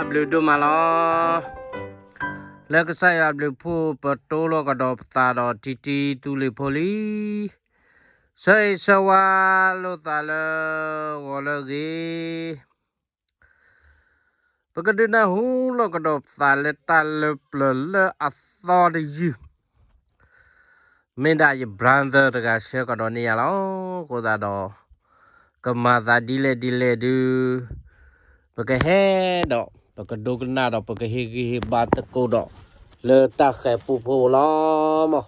ဘျုးဒိၣ်မးလီၤ. လၢကစၢ်ယွၤဘျုးဖှိၣ် ပတိလီၤကဒီးပသးဒီးထံထံသူလ့ၤဖိလံ. ဆၢဂ့ၤဆၢဝါလိာ်သးလၢဂီၤလၢအဂ့ၤ ပကဒုးနၢ်ဟူလီၤကဒီးပသးလၢတၢ်လၢပျၢၤလၢအသီတယုၢ်, မ့ၢ်ဒၣ်ယ brother တဂၤဆှၢကဒီးန့ၢ်ယၤလီၤ. အဃိသတးဒီး ကမၤသးဒ်လဲၣ်ဒ်လဲၣ်ဒုး ပကဟဲဒီး ပကဒိကနၣ်ဒီး ပကဟ့ၣ်ဂံၢ်ဟ့ၣ်ဘါသကိးဒီး လၢတၢ်ဃၤပူဖိလီၤမး.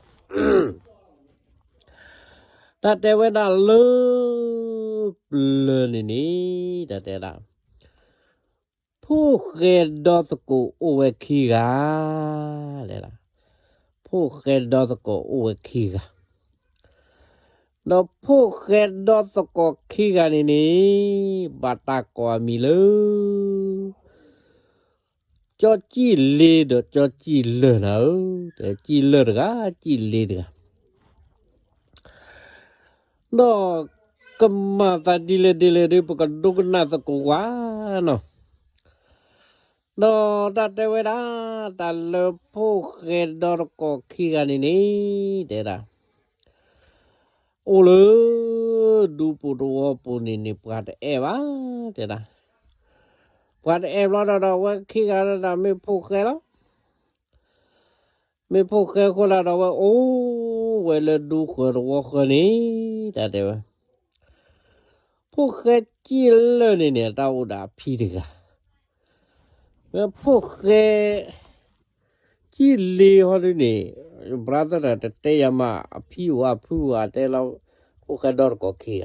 တၢ်တဲဝဲဒၣ်လၢ ပျၢၤန့ၣ်န့ၣ် တၢ်တဲဒၣ် ဖိၣ်ဃဲဒီသကိးအိၣ်ဝဲခံဂၤ, တဲဒၣ်, ဖိၣ်ဃဲဒီသကိးအိၣ်ဝဲခံဂၤ, ဒီးဖိၣ်ဃဲဒီသကိးခံဂၤန့ၣ်န့ၣ် ဘၣ်တၢ်ကိးအမံၤလၢ ကၠီကၠံၣ်လ့ဒီးကၠီကၠံၣ်လၢၢ်နၤဧၢ, ကၠံၣ်လၢၢ်တဂၤ ကၠံၣ်လ့တဂၤ ဒီးကမၤသးဒ်လဲၣ်ဒ်လဲၣ်ဒီး ပကဒိကနၣ်သကိးကွၢ်နီၤ. ဒီးတၢ်တဲဝဲဒၣ် တၢ်လၢဖိၣ်ဃဲဒီတကိးခံဂၤန့ၣ်န့ၣ် တဲဒၣ် အိၣ်လၢ ဒူပူၤသဝီပူၤန့ၣ်န့ၣ် ပှၤတအဲၣ်ဘၣ်, တဲဒၣ်, ပှၤတအဲၣ်ဘျီဒီး ဒီးအဝဲခံဂၤဒီး မ့ၢ်ဖိၣ်ဃဲလီၤ. မ့ၢ်ဖိၣ်ဃဲအဃိသတးဒီး အဝဲအိၣ်ဝဲလၢဒူဃၢၤသဝီဃၢၤန့ၣ် တၢ်တဲဝဲ ဖိၣ်ဃဲကၠံၣ်လၢၢ်န့ၣ်န့ၣ် အတၢ်အိၣ်ဒီးအဖံတဂၤ, ဝဲဖိၣ်ဃဲ ကၠံၣ်လ့ဟီဒုန့ၣ် brother တတဲယၤမး အဖံအိၣ်အဖုအိၣ် အတဲလီၤ ဖိၣ်ဃဲဒီတကိးခံ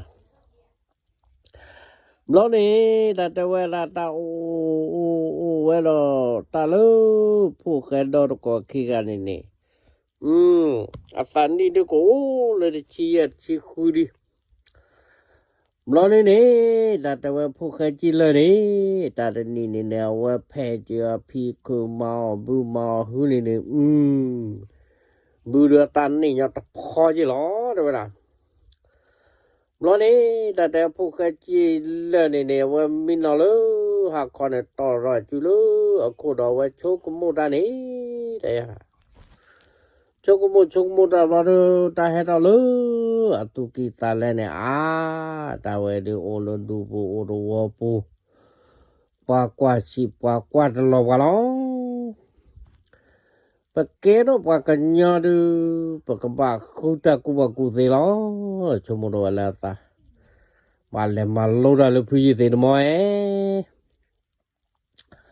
ဂၤ ဘျီန့ၣ် တၢ်တဲဝဲဒၣ် တၢ်အိၣ်အိၣ်ဝဲဒီး တၢ်လၢ ဖိၣ်ဃဲဒီတကိးခံဂၤန့ၣ်န့ၣ် အသးနံၣ်ဒုကအိၣ်လၢတဆံယဲၢ်တဆံဃုဒံး, ဘျီန့ၣ်န့ၣ် တၢ်တဲဝဲဖိၣ်ဃဲကၠံၣ်လၢၢ်န့ၣ် တၢ်တနံၤန့ၣ်န့ၣ် အဝဲဖဲးက့ၤအဖံခုးမၤအီၣ်ဘုမၤအီၣ်ဟုန့ၣ်န့ၣ် ဘုဒီးတၢ်န့ၣ်ညီတဖီက့ၤလီၤ တဲဝဲဒၣ် ဘျီန့ၣ် တၢ်တဲဖိၣ်ဃဲကၠံၣ်လၢၢ်န့ၣ်န့ၣ် အဝဲမံနီၤလၢ ဟါခီန့ၣ် တီၢ်ရီၣ်စုလၢအခိၣ်ဒီး အဝဲဆိကမိၣ်တၢ်န့ၣ် တၢ်ယၤ ဆိကမိၣ်ဆိကမိၣ်တၢ်ဘျီဒီး တၢ်ဟဲထီၣ်လၢ အသူၣ်ကံၢ်သးလဲန့ၣ် အါ တၢ်ဝဲဒုးအိၣ်လၢဒူပူၤအိၣ်သဝီပူၤ ပှၤကွၢ်ဆံးပှၤကွၢ်တလီၤပှၤလီၤ. ပကဲထီၣ်ပှၤကညီဒုး ပကဘၣ်ဃုတၢ်ကူၣ်ဘၣ်ကူၣ်သ့လီၤ. ဆိကမိၣ်ထီၣ်ဝဲလၢအသး ဘၣ်လဲၤမၤလိတၢ်လၢဖုယုၢ်သ့ၣ်တမီၤဧါ.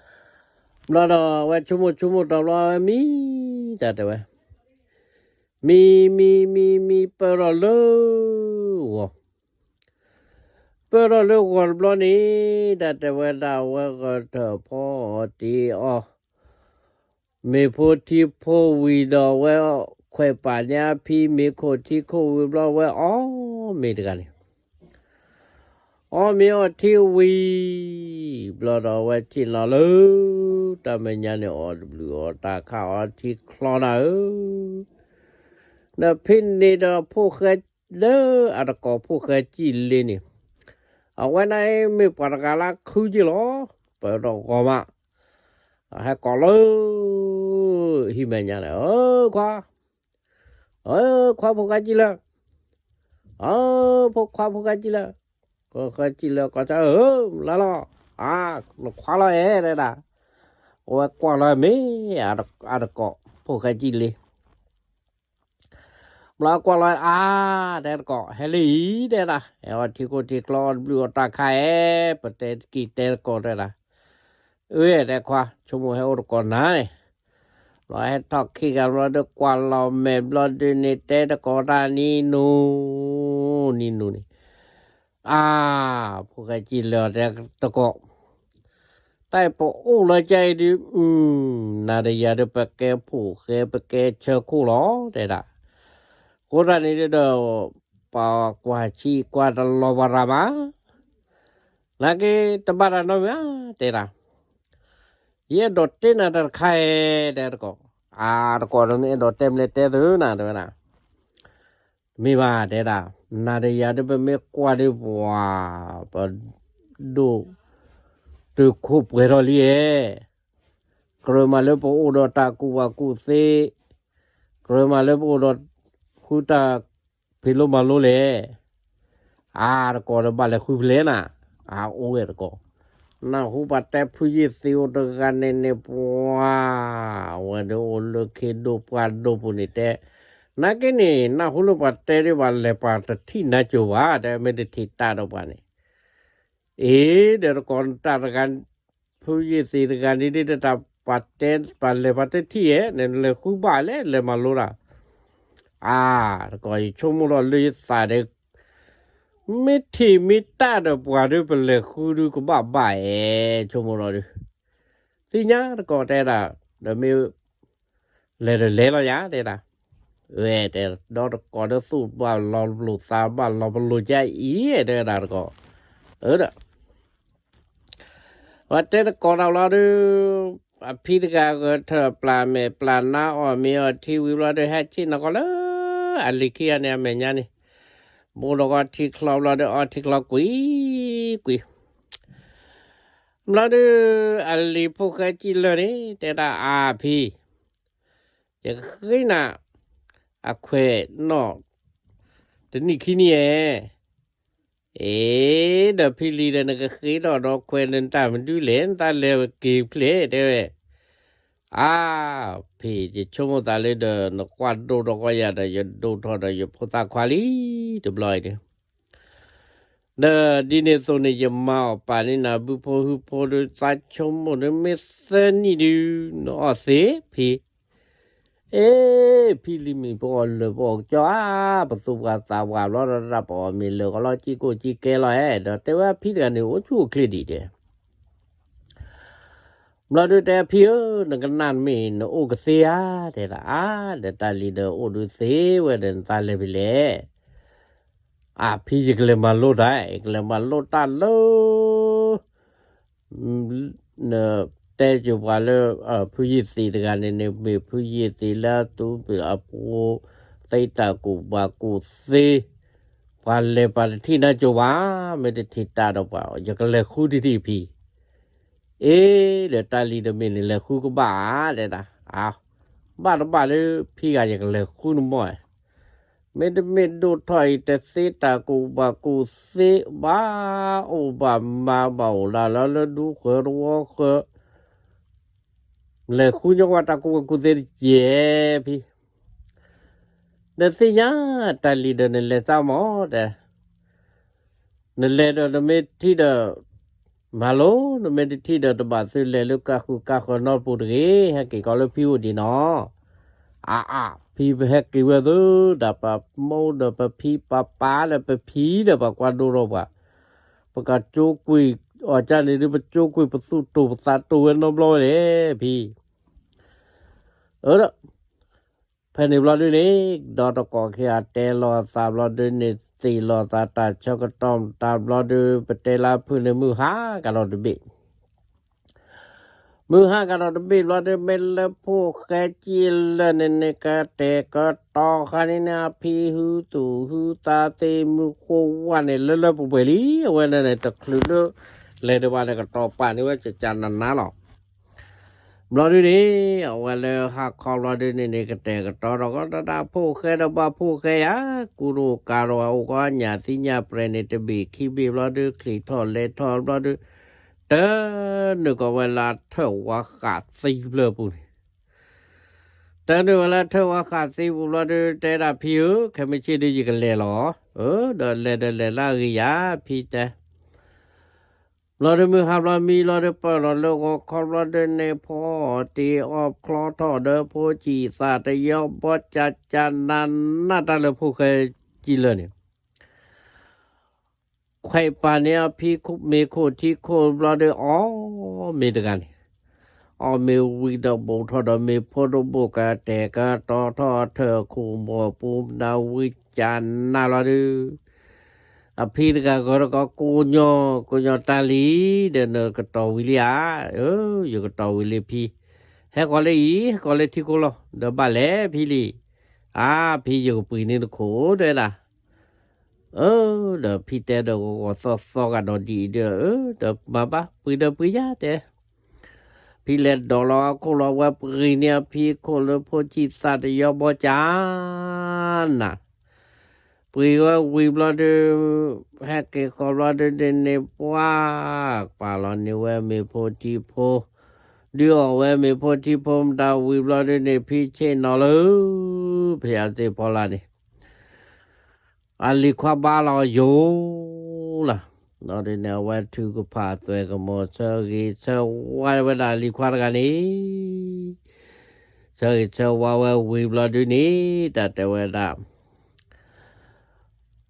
ဘျီဒီးအဝဲဆိကမိၣ်ဆိကမိၣ်တီၤဘျီဝဲမံ တၢ်တဲဝဲ မံ မံ မံ မံ ပၢၢ်ထီၣ်လၢဂီၤ ပၢၢ်ထီၣ်လၢဂီၤတဘျီန့ၣ် တၢ်တဲဝဲဒၣ်ဝဲဂီၤထၢၣ်ဖီအီၣ်တ့ၢ်အီၣ် မ့ၢ်ဖိထံဖိဝံၤဒီးဝဲခွဲးပာ်ညါဖံ မ့ၢ်ခိၣ်ထံခိၣ်ဝံၤဘျီဝဲအီၣ်မ့ၤတဂၤန့ၣ် အီၣ်မ့ၤအီထံဝံၤ ဘျီဒီးအဝဲထံၣ်နီၤလၢ တၢ်မဲာ်ညါန့ၣ် အီၣ်တဘျုးအီၣ်တၢ်ခါအီထံချီနၤဧၢ, ဒီးဖဲန့ၣ်ဒီးဖိၣ်ဃဲ လၢအတကိးဖိၣ်ဃဲကၠံၣ်လ့န့ၣ် အဝဲန့ၣ်မ့ၢ်ပှၤတဂၤလၢခုက့ၤလီၤ. ပၢၢ်ထီၣ်ဂီၤမး ဟဲကိးလၢ ဟံၣ်မဲာ်ညါန့ၣ် ဧၢခွါ, ဧၢခွါဖိၣ်ဃဲကၠံၣ်လၢၢ်, ဧၢဖိခွါဖိၣ်ဃဲကၠံၣ်လၢၢ်, ဖိၣ်ဃဲကၠံၣ်လၢၢ်ကိးဆၢ ဧၢ လၢလီၤ, အါ နခွါလီၤဧဲ တဲဒၣ်, အဝဲကွၢ်လီၤမ့ၢ် အတကိး ဖိၣ်ဃဲကၠံၣ်လ့ ဘျီကွၢ်လီၤအါ တဲတကိး ဟဲလံအံၤ တဲဒၣ်, ဟဲအီထံခိၣ်ထံချီအီတဘျုးအီၣ်တၢ်ခါဧဲ, ပတဲတကံၢ်တဲတကိးတဲဒၣ်, အၢ တဲခွါ ဆိကမိၣ်ဟဲအိၣ်တကိးနၤန့ၣ်, ဘျီဟဲထီၣ်ခံဂၤဘျီဒီးကွၢ်လီၤမဲာ်ဘျီဒုးန့ၣ် တဲတကိးတၢ်နံၤနူၤ နံၤနူၤန့ၣ် အါ ဖိၣ်ဃဲကၠံၣ်လၢၢ်တဲတကိး, တၢ်အံၤပအိၣ်လၢကၠၢ်အံၤဒုး နၤဒီးယၤဒီး ပကဲဖိၣ်ဃဲ ပကဲဆၢခိၣ်လီၤ တဲဒၣ်, အဃိသတးန့ၣ်ဒီး ပှၤကွၢ်ဆံးကွၢ်တလီၤပှၤရၤမး, နာ်က့ တဘၣ်တၢ်နီတမံၤဧါ တဲဒၣ်, ယအဲၣ်ဒိးတဲနၤတၢ်တခါဧဲ တဲတကိး, အါ တကိးဒီး မ့ၢ်အဲၣ်ဒိးတဲမနုၤလဲၣ်တဲသုနၤ တဲဝဲဒၣ် မ့ၢ်ဘၣ်တဲဒၣ်, နၤဒီးယၤဒီး ပမ့ၢ်ကွၢ်ဒီးပှၤ ပဒိၣ် တုၤခိၣ်ပှဲၤထီၣ်လံဧါ, ကြၢးမးလၢပအိၣ်ဒီးတၢ်ကူၣ်ဘၣ်ကူၣ်သ့, ကြၢးမးလၢပအိၣ်ဒီးဃုတၢ်ဖံးလိမၤလိလဲၣ်. အါတကိးဒီးဘၣ်လဲၤဃုဖဲလဲၣ်နၤ, အအိၣ်ဝဲတကိး, နၢ်ဟူပှၤတဲဖုယ့ၢ်သံးအိၣ်တဂၤန့ၣ်န့ၣ် ပှၤ အဝဲဒၣ်အိၣ်လၢခ့ဒိၣ်ပှၢ်ဒိၣ်ပူၤန့ၣ်တဲ, နာ်က့န့ၣ် နၢ်ဟူလၢပှၤတဲဒ်ဘၣ်လဲၤပှၤတထံၣ်နါစိၤဘၣ်, တဲမ့ၢ်တထံၣ်တၢ်ဒီးပှၤန့ၣ် အ့ ဒီးတကိးတၢ်တဂၤ, ဖုယ့ၢ်သံးတဂၤန့ၣ်ဒ်တၢ်ပှၤတဲပှၤလဲၤပှၤတထံၣ်ဧါ, နလဲၤဃုဘၣ်လဲၣ် လဲၤမၤလိတၢ်, အါ တကိးယဆိကမိၣ်လီၤလၢယသးဒီး မ့ၢ်ထံၣ်မ့ၢ်တၢ်ဒီးပှၤဒီး ပလဲၤဃုဒုးကဘၣ်ဘၣ်ဧါ, ဆိကမိၣ်လီၤဒီး, သ့ၣ်ညါတကိးတဲဒၣ်, ဒီးမ့ၢ် လဲၤဒီးလဲၤလီၤယၤ တဲဒၣ်, ဝဲတဲ, ဒီးတကိးဒီးသူၣ်ဘၣ်လီၤပလိာ်သးဘၣ်လီၤပလိာ်ကါအံၤ တဲဒၣ်တကိး, ဒီး ပှၤတဲတကိးတၢ်လီၤဒီး, အဖံတဂၤဂဲၤထၢၣ်ပျၢ်မဲာ်ပျၢ်နါအီၣ်မ့ၤအီထံဝံၤဘျီဒီး ဟဲဆ့ၣ်နီၤကီးလၢအလံၤခံဂၤန့ၣ်အမဲာ်ညါန့ၣ်, ဘိးဒီးကအီထံချီဘျီဒီး အီထံချီကွံာ်ကွံာ်, ဘျီဒီး အလံၤဖိၣ်ဃဲကံၣ်လၢာ်န့ၣ် တဲဒၣ်အါဖံ, ယကဃ့နၤ အခွဲးနီၣ် တနံၣ်ခံနံၣ်ဧါ, အ့ ဒီးဖံလံၤဒီး နကဃ့ထီၣ်ဒီးခွဲးနတၢ်မနုၤလဲၣ် နတၢ်လဲၤက့ၤဖျဲး တဲဝဲ, အါဖံ ယဆိကမိၣ်သးလၢဒီး နကွၢ်ဒိၣ်ထီၣ်ကီယၤဒီး ယဒိၣ်ထီၣ်ဒီးယဖိသၣ်ခွါလံ တဘျီအံၤန့ၣ် ဒီးဒ်န့ၣ်အသိးန့ၣ် ယမၤအီၣ်ပာ်န့ၢ်နၤဘုဖိဟုဖိဒီး သးဆိကမိၣ်ဒီး မ့ၢ်သၢနံၣ်ဒုး နအီၣ်သ့ဖံ, အ့ ဖံလံၤမံၤ ပအီၣ်လၢာ်ပအီၣ်ကၠီဧါ, ပသူၣ်ပှၢ်သးပှၢ်ဘျီဒီး ပအီၣ်မ့ၤလၢာ်ကီးလီၤ ကံၣ်ကိၣ်ကံၣ်ကဲလီၤဧါ, ဒီးတဲဝဲဖံတဂၤန့ၣ် အိၣ်ဆူၣ်အိၣ်ချ့ဒံးတဲ ဘျီဒုးတဲဖံဧၢ, နကနၣ်မ့ၢ်နအိၣ်ကသ့ဧါ, တဲဒၣ်အါ, ဒီးတၢ်လံၤဒီးအိၣ်ဒုးသ့ဝဲဒီး နသးလဲၤဖဲလဲၣ်, အါဖံ ယကလဲၤမၤလိတၢ်, ယကလဲၤမၤလိတၢ်လၢ နတဲက့ၤပှၤလၢ ဖုယ့ၢ်သံးတဂၤန့ၣ်န့ၣ် မ့ၢ်ဖုယ့ၢ်သံးလၢအသူးမ့ၢ်အပှိၤ သ့တၢ်ကူၣ်ဘၣ်ကူၣ်သ့, ပှၤလဲၤပှၤတထံၣ်နါကၠိၤဘၣ်, မ့ၢ်တထံၣ်တၢ်ဒီးပှၤ ယကလဲၤဃုတထံၣ်ဖံ, အ့ ဒီးတၢ်လံၤဒီးမ့ၢ်နလဲၤဃုကဘၣ်ဧါ တဲဒၣ်, အါ ဘၣ်တဘၣ်လၢဖံဂၤ ယကလဲၤဃုနမီၢ်, မ့တမ့ၢ်ဒိၣ်ထီၣ်အံၤ တသ့တၢ်ကူၣ်ဘၣ်ကူၣ်သ့ဘၣ်, အိၣ်ဘၣ်မၤဘၣ်အိၣ်ဒၣ်လၢလၢဒူဃၢၤတဝီဃၢၤ, လဲၤဃုညီကွၢ်တၢ်ကူၣ်ဘၣ်ကူၣ်သ့တက့ၢ်ဖံ, နသ့ၣ်ညါတၢ်လံၤဒီးနလဲၤသးမီၢ်တဲ နလဲၤဒီးနမ့ၢ်ထံၣ်ဒီး မၤလိ, နမ့ၢ်တထံၣ်ဒီးတဘၣ်သုလဲၤလၢကါဃုာ်ကါဃၢၤနီတပူၤတဂ့ၤ, ဟဲက့ၤကီးလၢဖံအိၣ်ဒံးနီၤ, အါအါ ဖံပဟဲက့ၤဝဲသု, ဒီးပမိၢ်ဒီးပဖံပပၢ်လၢပဖံဒီးပှၤကွၢ်ဒိၣ်ထီၣ်ပှၤ, ပကကၠိကွံာ်အီၤကၢ်န့ၣ်ဒုး ပကၠိကွံာ်ပသူၣ်တိာ်ပသးတိာ်ဝဲနီတဘျီဝဲလဲၣ်ဖံ, အၢဒီး ဖဲန့ၣ်ဘျီဒုန့ၣ် ဒီးတကိးခံဂၤတဲလီၤသးဘျီဒုန့ၣ် သ့ၣ်လီၤသးတၢ်ဆၢကတီၢ်တၢ်ဘျီဒု ပတဲလၢဖုန့ၣ်မုၢ်ဟါကဒီးတဘ့ၣ်, မုၢ်ဟါကဒီးတဘ့ၣ်ဘျီဒု မ့ၢ်လၢဖိၣ်ဃဲကံၣ်လၢာ်န့ၣ်န့ၣ် ကတဲာ်ကတီၤဃာ်န့ၣ်န့ၣ် အဖံဟုသူၣ်ဟုသးသ့ မုၢ်ဃိဝါန့ၣ် လၢလၢပှဲၤပှဲၤလံ, အဝဲန့ၣ်န့ၣ် တချုးလၢ လဲၤဒံးဘၣ်န့ၣ် ကတီၤပာ်န့ၢ်ဝဲကကနၤနၤလီၤ. ဘျီဒုန့ၣ် အဝဲလၢဟါခီဘျီဒုန့ၣ်န့ၣ် ကတဲာ်ကတီၤဒီးကီးတၢ် ဖိၣ်ဃဲဒီးဘၣ်ဖိၣ်ဃဲယၤ ကူဒိၣ်ကၤဒီး အိၣ်ကီးညၣ်သံညၣ်ပြဲၤန့ၣ် တဘ့ၣ်ခံဘ့ၣ်ဘျီဒု ချံးထီၣ်လဲၤထီၣ်ဘျီဒု တၢ်နုာ်ကီးဝဲလၢထၢၣ်ဝါဃးသံဖျၢၣ်ပူၤန့ၣ် တၢ်နုာ်ဝဲလၢထၢၣ်ဝါဃးသံပူၤဘျီဒု တဲဒၣ်ဖံဧၢ, ခဲမုၢ်ဆ့ၣ်ဒု ယကလဲၤလီၤ. အၢ ဒီးလဲၤဒီးလဲၤလၢအဂ့ၤယၤ ဖံတဲ ဘျီဒု မုၢ်ဟါဘျီမံဘျီဒု ပၢၢ်လီၤလၢဂီၤခီဘျီဒုန့ၣ် ဖီအီၣ်တ့ၢ်အီၣ်ချီထီၣ်ဒီးဖိဆံးသးတယီဘီ ကကနၤနၤတၢ်လၢဖိၣ်ဃဲကံၣ်လၢာ်န့ၣ် ခွဲးပာ်န့ၢ်အဖံမ့ၤခိၣ်ထံခိၣ်ဘျီဒု အီၣ်မ့ၤတဂၤန့ၣ်, အီၣ်မ့ၤဝံၤဒီး ဘူးထီၣ်ဒီးမ့ၤဖိတဘိၣ် ကတဲာ်ကတီၤထီၣ်ထၢၣ်ခိၣ်ဘီၣ်ပူၤ နၤဝံၤကနၤလီၤဒု အဖံတဂၤဂီၤတဂီၤ ကိးညီ ကိးညီတၢ်လံ, ဒီးနကတီၤဝံၤလံဧါ, အၢ ယကတီၤဝံၤလံဖံ, ဟဲကီးလၢအံၤ ဟဲကီးလၢထံခိၣ်လီၤ, ဒီးဘၣ်လဲၤဖံလံ, အါ ဖံယကပှ့ၤန့ၢ်နခိၣ် တဲဒၣ် အၢ ဒီးဖံတဲဒီးဂီၤဂီၤသီသီဂာ်ဒီးဒ်အံၤဒီး အၢ ဒီးမၤဘၣ် ပှ့ၤဒီးပှ့ၤယါတဲ ဖံလဲၤဒိးလီၤအခိၣ်လီၤဝဲ ပှ့ၤန့ၢ်အဖံအခိၣ်လၢဖိဆံးသးတယီဘီကၠါနၤ ပှ့ၤဝဲဝံၤဘျီဒုး ဟဲက့ၤဃီဘျီဒုးန့ၣ်န့ၣ် ပှၤ ပာ်လီၤန့ၢ်ဝဲမ့ၤဖိထံဖိ ဒုးအီၣ်ဝဲမ့ၤဖိထံဖိမတၤဝံၤဘျီဒုးန့ၣ် ဖံဆ့ၣ်နီၤလၢ ဖယၤသ့ၣ်ဖီလာ်န့ၣ် အလံၤခွါဘါလီၤယိာ်လီၤ. ဒီးဒ်န့ၣ် အဝဲထုကဖၣ်သွဲၣ်ကမီၤ ဆၢဂ့ၤဆၢဝါဝဲဒၣ်အလံၤခွါတဂၤန့ၣ် ဆၢဂ့ၤဆၢဝါဝဲဝံၤဘျီဒုးန့ၣ် တၢ်တဲဝဲဒၣ်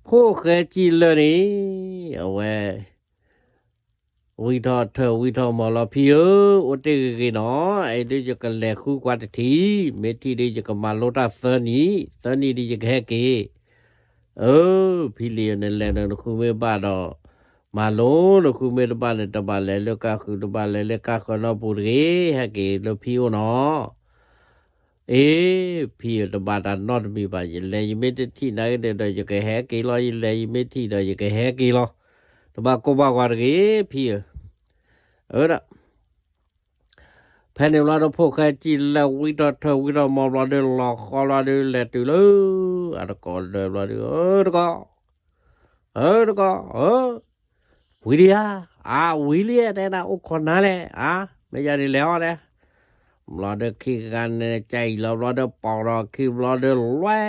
ဖိၣ်ဃဲကံၣ်လၢာ်န့ၣ် အဝဲ ဝံထီၣ်ထၢၣ်ဝံထီၣ်မီၤလီၤ ဖံဧၢ, အိၣ်တ့ၢ်ဂ့ၤဂ့ၤနီၤ, အဲၣ်ဒုးယကလဲၤဃုကွၢ်တထံၣ်, မ့ၢ်ထံၣ်ဒုးယကမၤလိတၢ်သၢနံၣ်, သၢနံၣ်ဒုးယကဟဲက့ၤ. အၢ ဖံလံၤန့ၣ်လဲၤဒီးနဃုမ့ၢ်ဘၣ်ဒီး မၤလိ, နဃုမ့ၢ်တဘၣ်န့ၣ် တဘၣ်လဲၤလၢကါဃုာ် တဘၣ်လဲၤလၢကါဃၢၤနီတပူၤတဂ့ၤ, ဟဲက့ၤလၢဖံအိၣ်နီၤ. အ့ ဖံဧၢ, တဘၣ်တၢ်နီတမံၤဘၣ်, ယလဲၤယမ့ၢ်တထံၣ်နာ်က့န့ၣ်ဒီး ယကဟဲက့ၤလီၤ, ယလဲၤယမ့ၢ်ထံၣ်ဒီး ယကဟဲက့ၤလီၤ. တဘၣ်ကိၢ်ဘၣ်ဂီၤတဂ့ၤ ဖံဧၢ. အၢဒၣ် ဖဲန့ၣ်ဘျီဒီး ဖိၣ်ဃဲကံၣ်လၢာ်ဝံထီၣ်ထၢၣ်ဝံထီၣ်မီၤဘျီဒီး လီၤဃီဘျီဒီး လဲၤတုၤလၢ အတကိးဒၢဘျီဒီး အၢတကိး, အၢတကိး, အၢ ဝံၤလံဧါ, အါ ဝံၤလံဧါ, တဲဒၣ်အိၣ်ခိးနၤလဲၣ်, အါ မ့ၢ်ယၤဒ်လဲၣ်အီၤတဲ. ဘျီဒီးခံဂၤန့ၣ် ကၢ်အံၤလီၤဘျီဒီး ပိာ်ဒီးခံဘျီဒီး လွဲ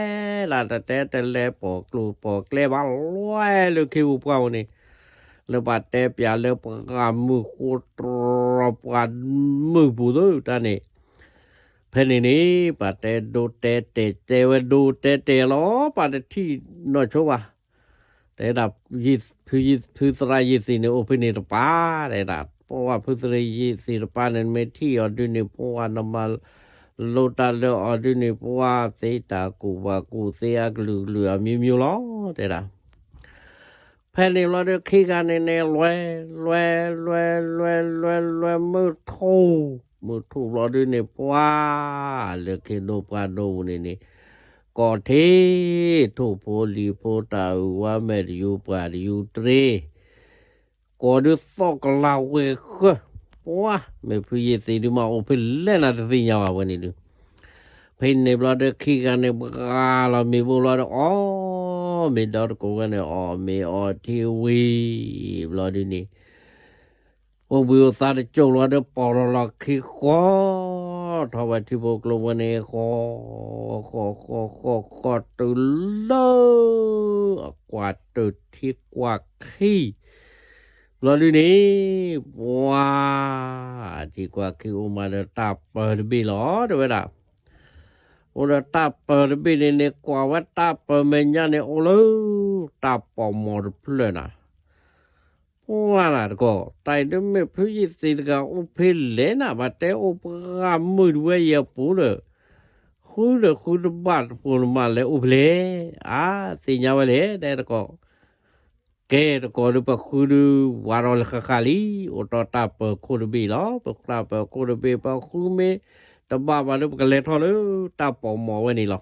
လၢ်တတဲတလဲ ပိာ်ကျိၤပိာ်ကျဲဘၣ် လွဲလၢခံပူၤပှၢ်ပူၤန့ၣ်, လၢပှၤတဲပၠးလၢပှၤမုၢ်ဃိတြီပှၤမုၢ်ပူၤသၢတၢ်န့ၣ်, ဖဲန့ၣ်န့ၣ် ပှၤတဲဒိတဲတဲာ် တဲဝဲဒိတဲတဲာ်လီၤ, ပှၤတထံၣ်နီၢ်ဆိဘၣ် တဲဒၣ် ဖုသရၣ်ယ့ၢ်သံးန့ၣ် အိၣ်ဖဲန့ၣ်တပၤ, တဲဒၣ် ပှၤဖုသရၣ်ယ့ၢ်သံးတပၤန့ၣ် မ့ၢ်ထံၣ်အီၤဒုးန့ၣ် ပှၤနမၤလိတၢ်လၢအီၤဒုးန့ၣ် ပှၤသ့တၢ်ကူၣ်ဘၣ်ကူၣ်သ့အကလုာ်ကလုာ်အမျိုးမျိုးလီၤ တဲဒၣ်. ဖဲန့ၣ်ဘျီဒီး ခံဂၤန့ၣ်န့ၣ် လွဲ လွဲ လွဲ လွဲ လွဲ လွဲ မုၢ်ထူၣ်, မုၢ်ထူၣ်ဘျီဒုးန့ၣ် ပှၤ လၢခံဒိၣ်ပှၤဒိၣ်ပူၤန့ၣ်န့ၣ် ကိးထီၣ် ထိၣ်ဖိလံၤဖိ တၢ်အုၣ်ဝါမဲာ်တယူၤ ပှၤတယူၤတရ့ ကိးဒုးသီၣ်ကလၤဝဲဃၢၤ, ပှၤ မ့ၢ်ဖုယ့ၢ်သံးဒုးမး အိၣ်ဖဲလဲၣ်နၤတသ့ၣ်ညါဘၣ်ဝဲန့ၣ်ဒုး. ဖဲန့ၣ်ဘျီဒီး ခံဂၤန့ၣ် ပှၤလီၤမ့ၤဘိဘျီဒီး အီၣ်မ့ၤဒီတကိးဝဲန့ၣ် အီၣ်မ့ၤအီထံဝံၤဘျီဒုးန့ၣ် အိၣ်ဘှံးအိၣ်သါတစိၢ်ဘျီဒီး ပိာ်ထီၣ်လီၤခံဃီ, ထီၣ်ဝဲထံဖိကျိဖိန့ၣ် ဃီ ဃီ ဃီ ဃီ ဃီ တုၤလၢ အကွၢ်တၢၢ်ထံကွၢ်ခံ ဘျီဒုးန့ၣ် ပှၤ ထံကွၢ်ခံအိၣ်မးဒီးတၢ်ပၢၤတဘ့ၣ်လီၤ တဲဝဲဒၣ်. အိၣ်ဒီးတၢ်ပၢၤတဘ့ၣ်န့ၣ်န့ၣ် ကွၢ်ဝဲတၢ်ပၢၤမဲာ်ညါန့ၣ် အိၣ်လၢ တၢ်ပိာ်မီၤတဖျၢၣ်နၤ ပှၤနၤတကိး တၢ်အံၤဒုးမ့ၢ်ဖုယ့ၢ်သံးတဂၤအိၣ်ဖဲလဲၣ်နၤ ဘၣ်တဲအိၣ်ပှၢ်မုၢ်တဝဲယဲၢ်ပူၤဒီး ဃုဒီးဃုတဘၣ်တပူၤနမးလဲၤအိၣ်ဖဲလဲၣ်, အါ သ့ၣ်ညါဝဲလဲၣ် တဲတကိး. ကဲတကိးဒီး ပဃုဒုးဝၤဒီးလၢဃၣ်ဃၣ်လံ, အိၣ်တီၢ်တၢ်ပၢၤခိၣ်တဘ့ၣ်လီၤ, ပတၢ်ပၢၤခိၣ်တဘ့ၣ် ပဃုမ့ၢ်တဘၣ်ဘၣ်ဒီး ပကလဲၤထီၣ်လၢတၢ်ပိာ်မီၤဝဲန့ၣ်လီၤ.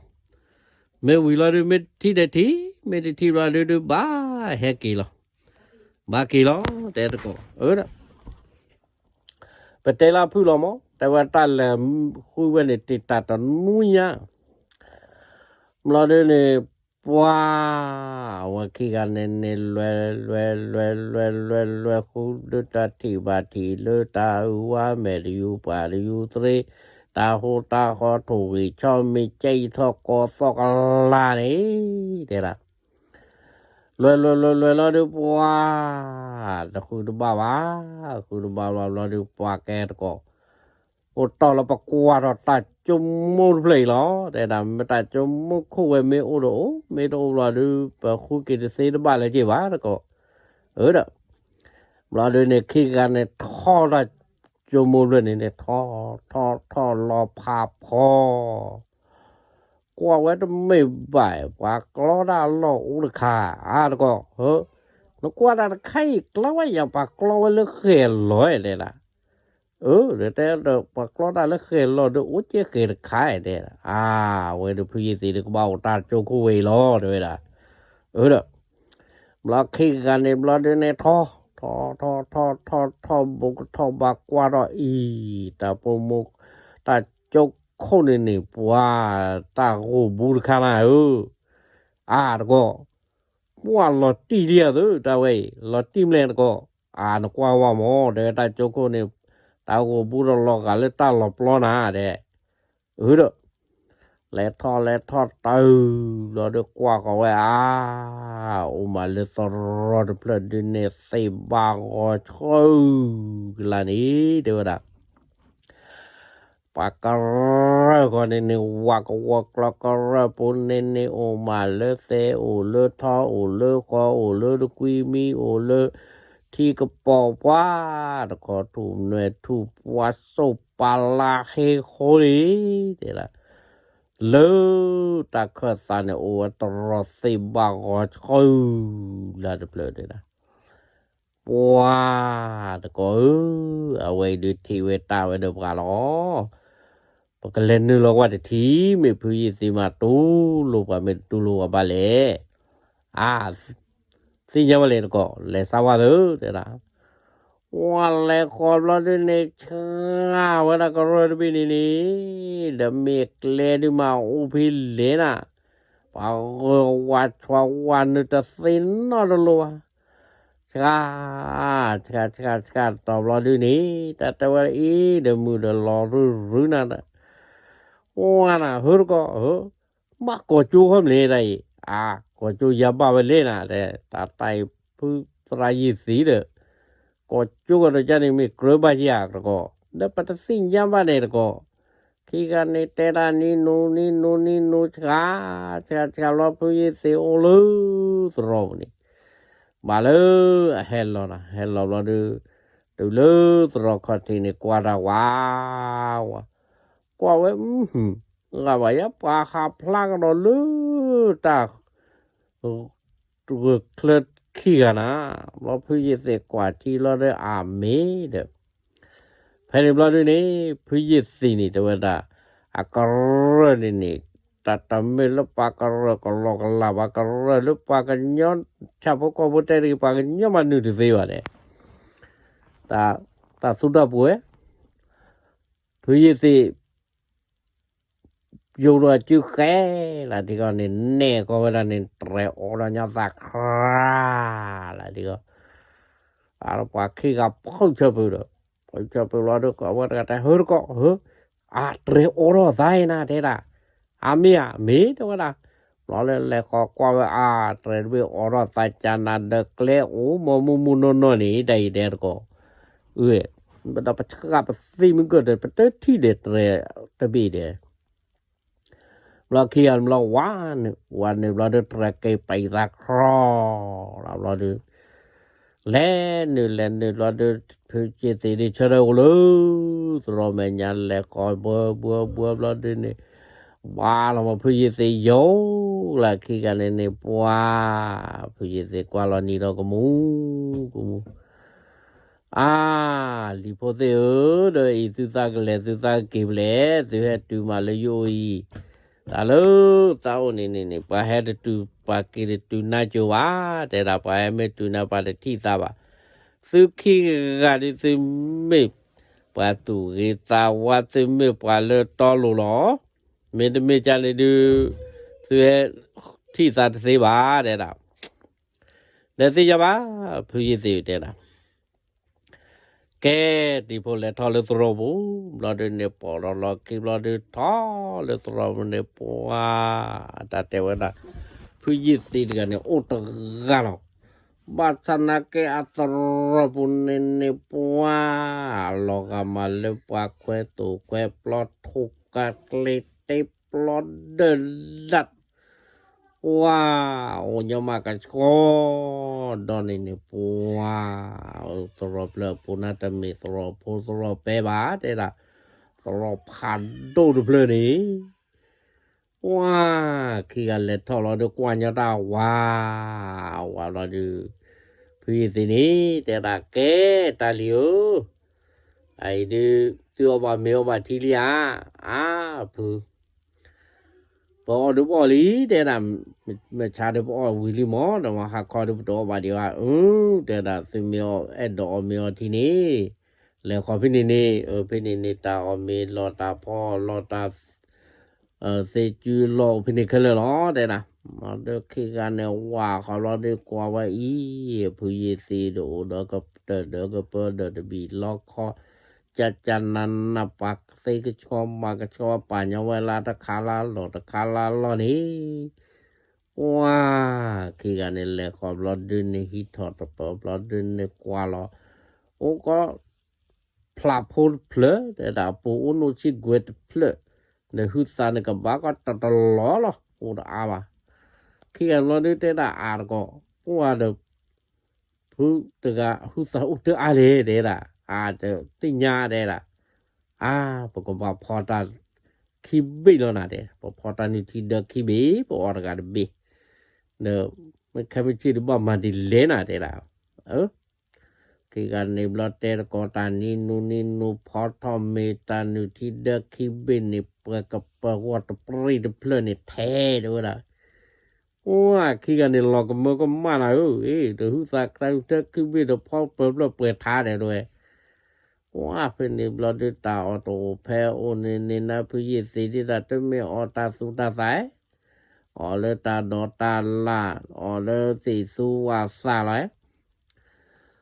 မ့ၢ်ဝံၤလီၤဒုး မ့ၢ်တထံၣ်ဒီးထံၣ်, မ့ၢ်တထံၣ်ဘျီဒုးဒုး ဘၣ်ဟဲက့ၤလီၤ. ဘၣ်က့ၤလီၤ တဲတကိး, အၢဒၣ် ပတဲလၢဖုၣ်လီၤမး, တဲဝဲတၢ်လဲၤဃုဝဲန့ၣ် တ့ၢ်တၢ်တနွံညါ, ဘျီဒုးန့ၣ် ပှၤ အဝဲခံဂၤန့ၣ်န့ၣ် လွဲ လွဲ လွဲ လွဲ လွဲ လွဲ ဃုဒုးတၢ်ထံၣ်ဘၣ်ထံၣ်လၢတၢ်အုၣ်ဝါမဲာ်တယူၤ ပှၤတယူၤတရ့ တၢ်ဟူးတၢ်ဃီထိၣ်ဂံၢ်ဆီမ့ၤ ကဲအံၤထီၣ်ကီသီၣ်ကလၤန့ၣ် တဲဒၣ် လွဲလွဲလွဲလွဲလီၤဒုးပှၤ, တဃုတဘၣ်ဘၣ်, ဃုတဘၣ်ဘၣ်ဘျီဒုးပှၤကဲတကိး, အိၣ်တီၢ်လီၤပကွၢ်ထီၣ်တၢ်ကၠိမိၢ်တဖျၢၣ်အံၤလီၤ, တဲဒၣ်မ့ၢ်တၢ်ကၠိမိၢ်ခိၣ်ဝဲမ့ၢ်အိၣ်ဒီးအိၣ်, မ့ၢ်တအိၣ်ဘျီဒုး ပဃုက့ၤတသ့တဘၣ်လၢၤက့ၤဘၣ်တကိး, အၢဒီး, ဘျီဒုးန့ၣ်ခံဂၤန့ၣ်ထီၣ်တၢ်ကၠိမိၢ်ဖျၢၣ်န့ၣ်န့ၣ် ထီၣ်ထီၣ်ထီၣ်လီၤဖးဖီ ကွၢ်ဝဲတမ့ၢ်ဘၣ်, ပှၤကျီတၢ်လီၢ်အိၣ်တခါ, အါတကိး, နကွၢ်တၢ်တခါအံၤ ကျီဝဲယၤ ပှၤကျီဝဲလၢဃဲၤလီၤတဲဒၣ်, အၢ တဲဒီး ပှၤကျီတၢ်လၢဃဲၤလီၤဒီး အိၣ်ကဲဃဲၤတခါတဲဒၣ်, အါ ဝဲဒီးဖုယ့ၢ်သံးဒီးကဘၣ်အိၣ်တၢ်ကၠိခိၣ်ဝဲအံၤလီၤ တဲဝဲဒၣ်, အၢဒီး ဘျီခံဂၤန့ၣ်ဘျီဒုန့ၣ်ထီၣ်, ထီၣ်ထီၣ်ထီၣ်ထီၣ်ထီၣ် ဘူးကထီၣ်ဘးကွၢ်ထီၣ်အံၤ, တၢ်ပိာ်မုၣ်, တၢ်ကၠိခိၣ်န့ၣ်န့ၣ် ပှၤတၢ်ဂိာ်ဘူးတခါနၤဧၢ, အါတကီၢ်, ပှၤလီၤတံၢ်လံဧါသု တၢ်ဝဲအံၤ လီၤတံၢ်မလဲၣ်တကီၢ်, အါနကွၢ်ဝဲမၢ် တဲတၢ်ကၠိခိၣ်န့ၣ်, တၢ်ဂိာ်ဘူးဒီးလီၤဂာ်လၢတၢ်လီၤပျီနၤဒဲး, အၢဒီး လဲၤထီၣ်လဲၤထီၣ်တၢ်အုၣ်လီၤဒီးကွၢ်ဃီၤဝဲအါ, အိၣ်မးလၢသရီတဖျၢၣ်ဒုန့ၣ် သ့ၣ်ဘၣ်ဂီၤဆှၢကလါန့ၣ် တဲဝဲဒၣ်, ပှၤကရၢၢ်ဃီန့ၣ်န့ၣ် ဝးကဝီၤကျီကရၢၢ်ပူၤန့ၣ်န့ၣ် အိၣ်မးလၢသဲး အိၣ်လၢထီ အိၣ်လၢဃီ အိၣ်လၢတကွံမံ အိၣ်လၢထံကပီၤပှၤ, တခီထူၣ်နွဲၣ်ထူၣ်ပှၤစိၣ်ပာ်လါဟ့ဃိန့ၣ် တဲဒၣ် လၢတၢ်ခၢၣ်သးန့ၣ် အိၣ်ဝဲတရီသ့ၣ်ဘၣ်ဂီၤဆှၢလၢတဖျၢၣ်တဲဒၣ်, ပှၤတကီၢ်ဧၢ, အဝဲအံၤဒုးထံၣ်ဝဲတၢ်ဝဲဒီးပှၤလီၤ. ပကလဲၤနုာ်လီၤကွၢ်တထံၣ် မ့ၢ်ဖုယ့ၢ်သံမးတူၢ်လိာ်ပှၤ မ့ၢ်တတူၢ်လိာ်ပှၤဘၣ်လဲၣ်. အါ သ့ၣ်ညါဘၣ်လဲၣ်တကီၢ် လဲၤစါဝါသၢ တဲဒၣ်, ဝဲလဲၤဃီၤဘျီဒုန့ၣ် ဆှၣ်ဝဲဒၣ်ကရၢၢ်တဘ့ၣ်န့ၣ်န့ၣ်, ဒီးမ့ၢ်ကျဲဒုးမးအိၣ်ဖဲလဲၣ်နၤ, ပှၤဂၢၤဝးဆှးဝးနုာ်တသ့နီတလိၤဘၣ်. ဆှၣ်, ဆှၣ်ဆှၣ်ဆှၣ်တီၤဘျီဒုန့ၣ် တၢ်တဲဝဲအံၤဒီးမုၢ်ဒီးလီၤရုရုနၤဒီး ဝါနၤ ဟၢတကီၢ်ဧၢ, ဘၣ်ကိးကၠိဃီမ့ၢ်တၢ်အံၤ, အါ ကိးကၠိယါဘၣ်ဝဲလဲၣ်နၤ တဲ တၢ်တၢ်အံၤဖုသရၣ်ယ့ၢ်သံဒီး ကိးကၠိကဒီးကန့ၣ်မ့ၢ်ကြၢးဘၣ်ယၤတကီၢ်, ဒီးပတသ့ၣ်ညါဘၣ်န့ၣ်တကီၢ်, ခံဂၤန့ၣ်တဲဒၣ်နံၤနူနံၤနူနံၤနူဆှၣ်, ဆှၣ်ဆှၣ်လီၤဖုယ့ၢ်သံးအိၣ်လၢ သရိာ်ပူၤန့ၣ်, ဘၣ်လၢအဟဲလီၤနၤ ဟဲလီၤဘျီဒုး, တုၤလၢသရိာ်ခီၣ်ထံးန့ၣ် ကွၢ်တၢ်ဝါ, ဝါ, ကွၢ်ဝဲ, ဂၤဘၣ်ယါပှၤဟးဖျါကဒီးလၢတၢ် ဂၢၢ်ချၢခံဂၤနၤ, ဘျီဖုယ့ၢ်သံးကွၢ်ထံလီၤဒီးအမ့ၢ်ဒီး, ဖဲန့ၣ်ဘျီဒုန့ၣ် ဖုယ့ၢ်သံးန့ၣ် တဲဝဲဒၣ်, အကရၢၢ်န့ၣ်န့ၣ်, တၢ်တမ့ၢ်လၢပှၤကရၢၢ်ကလီကလးဘၣ် ကရၢၢ်လၢပှၤကညီ, ဆၣ်ဖိကီၢ်ဖိတဲတဂ့ၤ ပှၤကညီမးနုာ်တသ့ဘၣ်ဒီး, တၢ်သူတၢ်ပှဲၤ ဖုယ့ၢ်သံး ယိၤဒီးစုဃဲလၢ်ထံကီၢ်န့ၣ် နဲၣ်ကီဝဲဒၣ်န့ၣ် တြဲၤအီဒီးညါသးခရၣ်လၢ်ထံကီၢ်, အပှၤခံဂၤဖုၣ်ဆၢဖုၣ်ဒီး, ဖုၣ်ဆၢဖုၣ်လီၤဒီး အဝဲတဂၤတဲ ဟၢတကီၢ်ဧၢ, အတြဲၤအီထီၣ်သးအံၤနၤတဲဒၣ်, အမ့ၢ်ဧါ မ့ၢ်တဲဝဲဒၣ်, ဘျီလၢလဲၤဃီၤကွၢ်ဝဲအါ တြဲၤတဘ့ၣ်အီထီၣ်သးကၢနၤဒီးကျဲအိၣ်မီမုၢ်မုၢ်နီၢ်နီၢ်န့ၣ် တၢ်အံၤတဲတကီၢ်, အၢ, ဒီးပဆှၣ်ပသံမုၢ်ကၢၢ်ဒီး ပတထံၣ်ဒီးတြဲၤတဘ့ၣ်ဒီး ဘျီခံဂၤန့ၣ်ဘျီဝါနုာ်, ဝါနုာ်ဘျီဒုး တြဲၤက့ၤပံၤသးခရၣ်လီၤဘျီဒုး, လဲၤနုာ်လဲၤနုာ်ဘျီဒုး ဖုယ့ၢ်သံးဒုးဆၢထၢၣ်အိၣ်လၢ သရိာ်မဲာ်ညါလဲၤဃီၤဘှၢဘှၢဘှၢဘျီဒုးန့ၣ်, ဘၣ်လီၤမးဖုယ့ၢ်သံးယိၤလၢခံဂၤန့ၣ်န့ၣ် ပှၤ, ဖုယ့ၢ်သံးကွၢ်လီၤနံၤဒီးကမူ, ကမူ အါ, လံၤဖိသ့ၣ်ဧၢ, ဒီးအံၤသုသးကလဲၤသုသးကက့ၤဖဲလဲၣ်, သုဟဲတုၤမးလၢယအိၣ်အံၤ, တၢ်လၢသးအိၣ်န့ၣ်န့ၣ်န့ၣ် ပှၤဟဲတတုၤပှၤက့ၤတတုၤနါစိၤဘၣ်, တဲဒၣ်ပှၤဟဲမ့ၢ်တုၤနၤပှၤတထံၣ်သးဘၣ်, သုခံဂၤဒ်သုမ့ၢ်ပှၤသူၣ်ဂ့ၤသးဝါ သုမ့ၢ်ပှၤလၢတီလိၤလီၤ, မ့တမ့ၢ်ကန့ၣ်ဒုး သုဟဲထံၣ်သးတသ့ဘၣ် တဲဒၣ် ဒီးသ့ၣ်ညါဘၣ်, ဖုယ့ၢ်သံးတဲဒၣ်, ကဲ, တံၤဖိလဲၤထီၣ်လၢသရိာ်ပူၤ, ဘျီဒုးန့ၣ် ပိာ်ဒီးလီၤခံဘျီဒုး ထီၣ်လၢသရိာ်ပူၤန့ၣ် ပှၤ, တၢ်တဲဝဲဒၣ်, ဖုယ့ၢ်သံးတဂၤန့ၣ် အိၣ်တဂၤလီၤ, ဘၣ်ဆၣ်နာ်က့အသရိာ်ပူၤန့ၣ်န့ၣ် ပှၤ, လီၤဂာ်မးလၢပှၤခွဲးသိၣ်ခွဲးပျီ ထိၣ်ကးကျ့တ့ပျီဒၢဒၣ် ပှၤ, အိၣ်ညီမးကဆှီ, ဒီးန့ၣ်န့ၣ် ပှၤ, သရိာ်ဖျၢၣ်အပူၤန့ၣ် တမ့ၢ်သရိာ်ဖိသရိာ်ပဲဘၣ် တဲဒၣ်, သရိာ်ဖးဒိၣ်တဖျၢၣ်န့ၣ်, ပှၤ, ခံဂၤလဲၤထီၣ်လီၤဒီးကွၢ်ညီတၢ်ဝါ, ဝါလီၤဒီး, ဖုယ့ၢ်သံးန့ၣ် တဲဒၣ် ကဲ, တၢ်လံၤဧၢ, အအံၤဒုး, သုအီၣ်ဘၣ်မ့ၤအီၣ်ဘၣ်ထံလံဧါ, အါ, ဖု ဖု ပအီၣ်ဒုးပအီၣ်လံ တဲဒၣ်, မ့ၢ်ဆါဒုးပအီၣ်ဝံၤလံမး, ဒီးမဟါခီဒုးပတအီၣ်ဘၣ်ဒံးဘၣ်, အၢ တဲဒၣ်, သုမ့ၢ်အဲၣ်ဒိးအီၣ်မ့ၤအီထံန့ၣ် လဲၤဃီၤဖဲန့ၣ်န့ၣ်, အၢ ဖဲန့ၣ်န့ၣ် တၢ်အီၣ်မ့ၤလီၢ် တၢ်ဖီအီၣ်လီၢ် တၢ် သ့ၣ်ကူလီၢ်အိၣ်ဖဲန့ၣ်ခဲလၢာ်လီၤ တဲဒၣ်. မ့ၢ်ဒီးခံဂၤန့ၣ် ဝးဃီၤဘျီဒုး ကွၢ်ဝဲအံၤ, ဖုယ့ၢ်သ့ၣ်ဒီးအိၣ်ဒီးကတၢၢ်ဒီးကပၢဒီးတဘံၣ်လီခီ, ကကနန ပှၤသ့ကဆှီမၤကဆှီ ပာ်ညီဝဲလၢတခါလၢလီၢ် တခါလၢလီၢ်န့ၣ်, ဝါ ခံဂၤန့ၣ် လဲၤဃီၤဘျီဒုးန့ၣ် ဟံးထီၣ်တပၢၢ်ဘျီဒုးန့ၣ် ကွၢ်လီၤ, အိၣ်ကီး ဖျးဖိတဖျၢၣ် တဲဒၣ်, ပူၤအိၣ်နိၣ်ဆံကွဲတဖျၢၣ်, ဒီးဟုသးန့ၣ်ကဘၣ်ကီးတတလီၤလီၤ အိၣ်တအါဘၣ်. ခံဂၤဘျီဒုးတဲဒၣ်အါတကီၢ်, ပှၤဒီး ဖုတဂၤဟုသးအိၣ်တအါလဲၣ် တဲဒၣ်, အါတသ့ၣ်ညါ တဲဒၣ်, အါ ပကဘၣ်ဖီတၢ်ခံဘ့ၣ်လီၤနၤ တဲ, ပဖီတၢ်နုၢ်ထံဒၢခံဘ့ၣ် ပအီၣ်တဂၤတဘ့ၣ်, ဒီးမ့ၢ်ခဲမုၢ်ဆ့ၣ်ဒုးဘၣ်မၤဒ်လဲၣ်နၤ တဲဒၣ်, အၢ ခံဂၤန့ၣ်ဘျီတဲတကိးတၢ် နံၤနူနံၤနူ ဖီထီၣ်မ့ၤတၢ်နုၢ်ထံဒၢခံဘ့ၣ်န့ၣ် ပှဲၤကပၢၤဝီတပရံၣ်တဖျၢၣ်န့ၣ် ထဲတဲဝဲဒၣ်, ဝါ ခံဂၤန့ၣ်လီၤကမၢကမၣ်နၤဧၢ, အ့ တဟုသးတၢ်နုၢ်ထံဒၢခံဘ့ၣ်ဒီးဖီပၢၤဖျၢၣ်ပှဲၤထဲတဲဝဲ ဝါ ဖဲန့ၣ်ဘျီဒုးတၢ်အီၣ်တအိၣ်ဖဲအိၣ်န့ၣ်န့ၣ် နဖုယ့ၢ်သ့ၣ်ဒ်တၢ် တမ့ၢ်အီၣ်တၢ်သူတၢ်သး, အီၣ်လၢတၢ်ဒိးတၢ်လၣ်, အီၣ်လၢသ့ၣ်သူဝၣ်သၣ်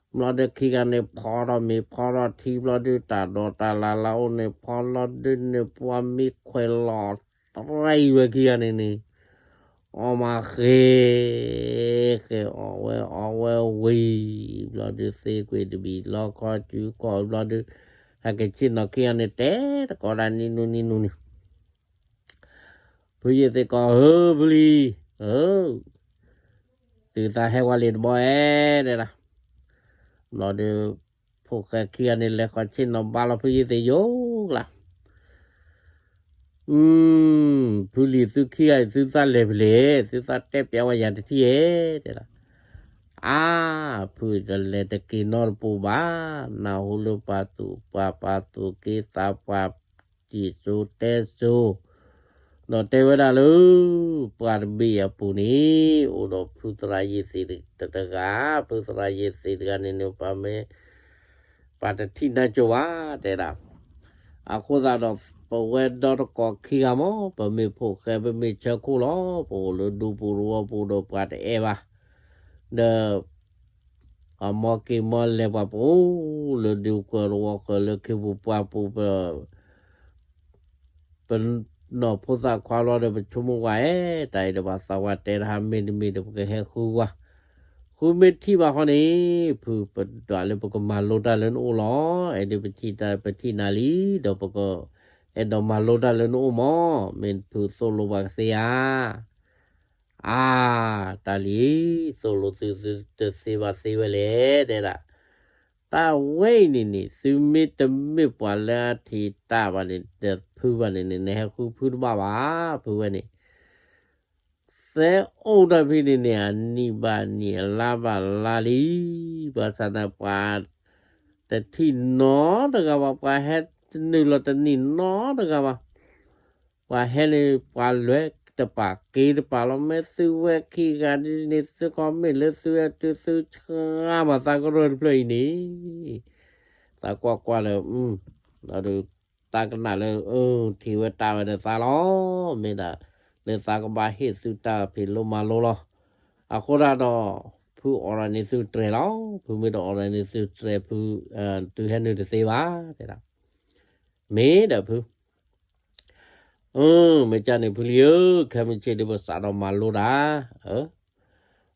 လီၤ. ဘျီဒုးခံဂၤန့ၣ် ဖီထီၣ်မ့ၤဖီထီၣ်ထံဘျီဒုး တၢ်ဒိးတၢ်လၣ်လၢအိၣ်န့ၣ် ဖီလီၤဒုးန့ၣ် ပှၤမံခွဲးလီၤတရံးဝဲခံဂၤန့ၣ်န့ၣ် အီၣ်မးဃဲ ဃဲအီၣ်ဝဲအီၣ်ဝဲဝံၤ ဘျီဒုးသ့ကွံာ်တဘံၣ်လီခီ စုခီၣ်ဘျီဒုး ဟဲက့ၤဆ့ၣ်နီၤခံဂၤန့ၣ် တဲတကိးဒၣ် နံၤနူနံၤနူန့ၣ် ဖုယ့ၢ်သ့ၣ်ကိး ဧၢ ဖုလံၤ ဧၢ သုသးဟဲဝဲလံတဘျီဧဲ တဲဒၣ်. ဘျီဒုး ဖိၣ်ဃဲခံဂၤန့ၣ် လဲၤဃီၤဆ့ၣ်နီၤဘါလီၤဖုယ့ၢ်သ့ၣ်ယိၤကျါ အၢ ဖုလံၤ သုခံဂၤအံၤ သုသးလဲၤဖဲလဲၣ်, သုသးတဲပျးဝဲယၤတထံၣ်ဧဲ တဲဒၣ်. အါ ဖုတလဲၤတက့ၤနီတပူၤဘၣ်, နၢ်ဟူလၢပှၤသူၣ်ပှၤပှၤသူၣ်က့သးပှၢ် စံၣ်စိၤတဲစိၤ ဒီးတဲဝဲဒၣ်လၢ ပှၤတဘ့ၣ်အပူၤန့ၣ် အိၣ်ဒီးဖုသရၣ်ယ့ၢ်သ့ၣ်တဂၤ, ဖုသရၣ်ယ့ၢ်သ့ၣ်တဂၤန့ၣ်န့ၣ် ပှၤမ့ၢ် ပှၤတထံၣ်နါကၠိဘၣ် တဲဒၣ်. အဃိသတးဒီး ပဝဲဒီတကိးခံဂၤမး ပမ့ၢ်ဖိၣ်ဃဲ ပမ့ၢ်ဆၢခိၣ်လီၤ, ပအိၣ်လၢဒူပူၤသဝီပူၤဒီးပှၤတအဲၣ်ဘၣ်, ဒီး အမီၢ်က့ၤမီၢ်လဲၤပှၤ ပအိၣ်လၢဒူဃၢၤသဝီဃၢၤ လၢခ့ပူၤပှၢ်ပူၤ ပ ပနီၢ်ဖိသၣ်ခွါလီၤဒီး ပဆိကမိၣ်ဝဲ အဲ တၢ်အံၤဒီး ပှၤသးဝဲတဲတဟါ မ့တမ့ၢ်ဒီး ပကဟဲဃုဝဲ, ဃုမ့ၢ်ထံၣ်ဘၣ်ဃီန့ၣ် ဖုပဒွးလၢပကမၤလိတၢ်လၢနအိၣ်လီၤ. အဲဒ်ပထံၣ်တၢ် ပထံၣ်နၤလံ ဒီးပကအဲၣ်ဒိးမၤလိတၢ်လၢနအိၣ်မး, မ့ၢ်ဖုသိၣ်လိပှၤကသ့ဧါ. အါ တၢ်လံ, သိၣ်လိသုသုတသ့ဘၣ်သ့ဝဲလဲၣ် တဲဒၣ်. တၢ်ဝဲအံၤန့ၣ်န့ၣ် သုမ့ၢ်တမ့ၢ်ပှၤလၢအထံၣ်တၢ်ဘၣ်န့ၣ် ဒီးဖုဘၣ်န့ၣ်န့ၣ် နဟဲဃုဖုတဘၣ်ဘၣ်, ဖုဝဲန့ၣ် သဲအိၣ်တၢ်ဖဲန့ၣ်န့ၣ် အနံၣ်ဘၣ်နံၣ် အလါဘၣ်လါလံ, ဘၣ်ဆၣ်န့ၣ် ပှၤတထံၣ်နီတဂၤဘၣ်, ပှၤဟဲတနုာ်လီၤတနံၣ်နီတဂၤဘၣ်. ပှၤဟဲန့ၣ် ပှၤလဲၤတပာ်က့ၤတပာ်လီၤ, မ့ၢ်သုဝဲခံဂၤဒ်န့ၣ် သုကီၢ်မ့ၢ်လၢသုဝဲတုၤသုဆှါမၤသးကရၢၢ်တဖျၢၣ်အံၤန့ၣ်, သးကွၢ်ကွၢ်လၢ ဒီး သးကနၣ်လၢ အၢ ထံၣ်ဝဲတၢ်ဝဲဒီးသးလီၤ, မ့ၢ်ဒၣ် လၢသးကဘၣ်ဟ့ၣ်သုတၢ်ဖံးလိမၤလိလီၤ. အဃိဒၣ်ဒီး ဖုအိးထီၣ်န့ၢ်သုတြဲၤလီၤ, ဖုမ့ၢ်တအိးထီၣ်န့ၢ်သုတြဲၤ ဖု သုဟဲနုာ်တသ့ဘၣ် တဲဒၣ်. မ့ၢ်ဒီးဖု အၢ မ့ၢ်ကန့ၣ်ဖုလံဧၢ, ခဲမုၢ်ဆ့ၣ်ဒုးပစးထီၣ်မၤလိတၢ်,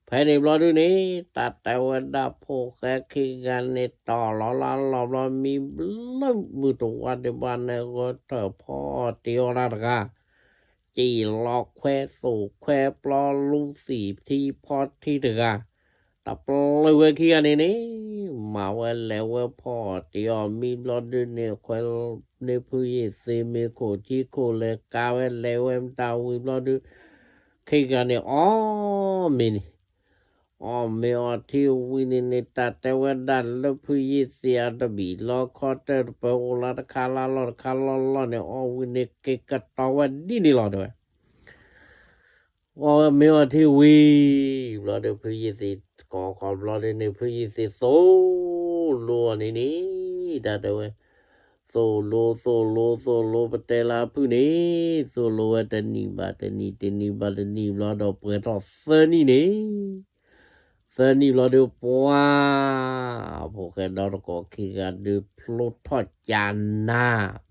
ဖဲန့ၣ်ဘျီဒုးန့ၣ် တၢ်တဲဝဲဒၣ်ဖိၣ်ဃဲခံဂၤန့ၣ် တီၢ်လီၤလၢလီၢ်ဘျီ မံဘျုးမုၢ်တဝါဒံးဘၣ်န့ၣ် ဂဲၤထၢၣ်ဖီအီၣ်တ့ၤအီၣ်တၢ်တဂၤ, စံၣ်လီၤခွဲသိၣ်ခွဲပျီလူသံၣ်ထံဖီထံတဂၤ, တပျၢၤဝဲခံဂၤန့ၣ်န့ၣ် မၤဝဲလဲၤဝဲဖီအီၣ်တ့ၤအီၣ်မံဘျီဒုးန့ၣ် ခွဲးန့ၢ်ဖုယ့ၢ်သ့ၣ်မ့ၤခိၣ်ထံခိၣ်လဲၤကါဝဲလဲၤဝဲမတၤဝံၤဘျီဒုး ခံဂၤန့ၣ်အီၣ်မ့ၤန့ၣ် အီၣ်မ့ၤအီထံဝံၤန့ၣ်န့ၣ် တၢ်တဲဝဲဒၣ်လၢဖုယ့ၢ်သ့ၣ်အတဘံၣ်လီခီတၢၢ်တပၢၤအိၣ်လၢတခါလၢလီၢ်တခါလီၢ်လီၢ်န့ၣ် အီၣ်ဝံၤန့ၣ်က့ၤကတီၤဝဲဒ်န့ၣ်လီၤတဲဝဲ. အီၣ်မ့ၤအီထံဝံၤဘျီဒီး ဖုယ့ၢ်သ့ၣ်ကိးခီဘျီဒီးန့ၣ် ဖုယ့ၢ်သ့ၣ်သိၣ်လိအီၤန့ၣ်န့ၣ် တၢ်တဲဝဲ, သိၣ်လိသိၣ်လိသိၣ်လိ ပတဲလၢဖုန့ၣ် သိၣ်လိဝဲတနံၣ်ဘၣ်တနံၣ် တနံၣ်ဘၣ်တနံၣ်ဘျီဒီး ပှဲၤထီၣ်သၢနံၣ်န့ၣ်, သၢနံၣ်ဘျီဒီး ပှၤ ဖိၣ်ဃဲဒီတကိးခံဂၤဒုးဖျိထီၣ်ကၠးနၤ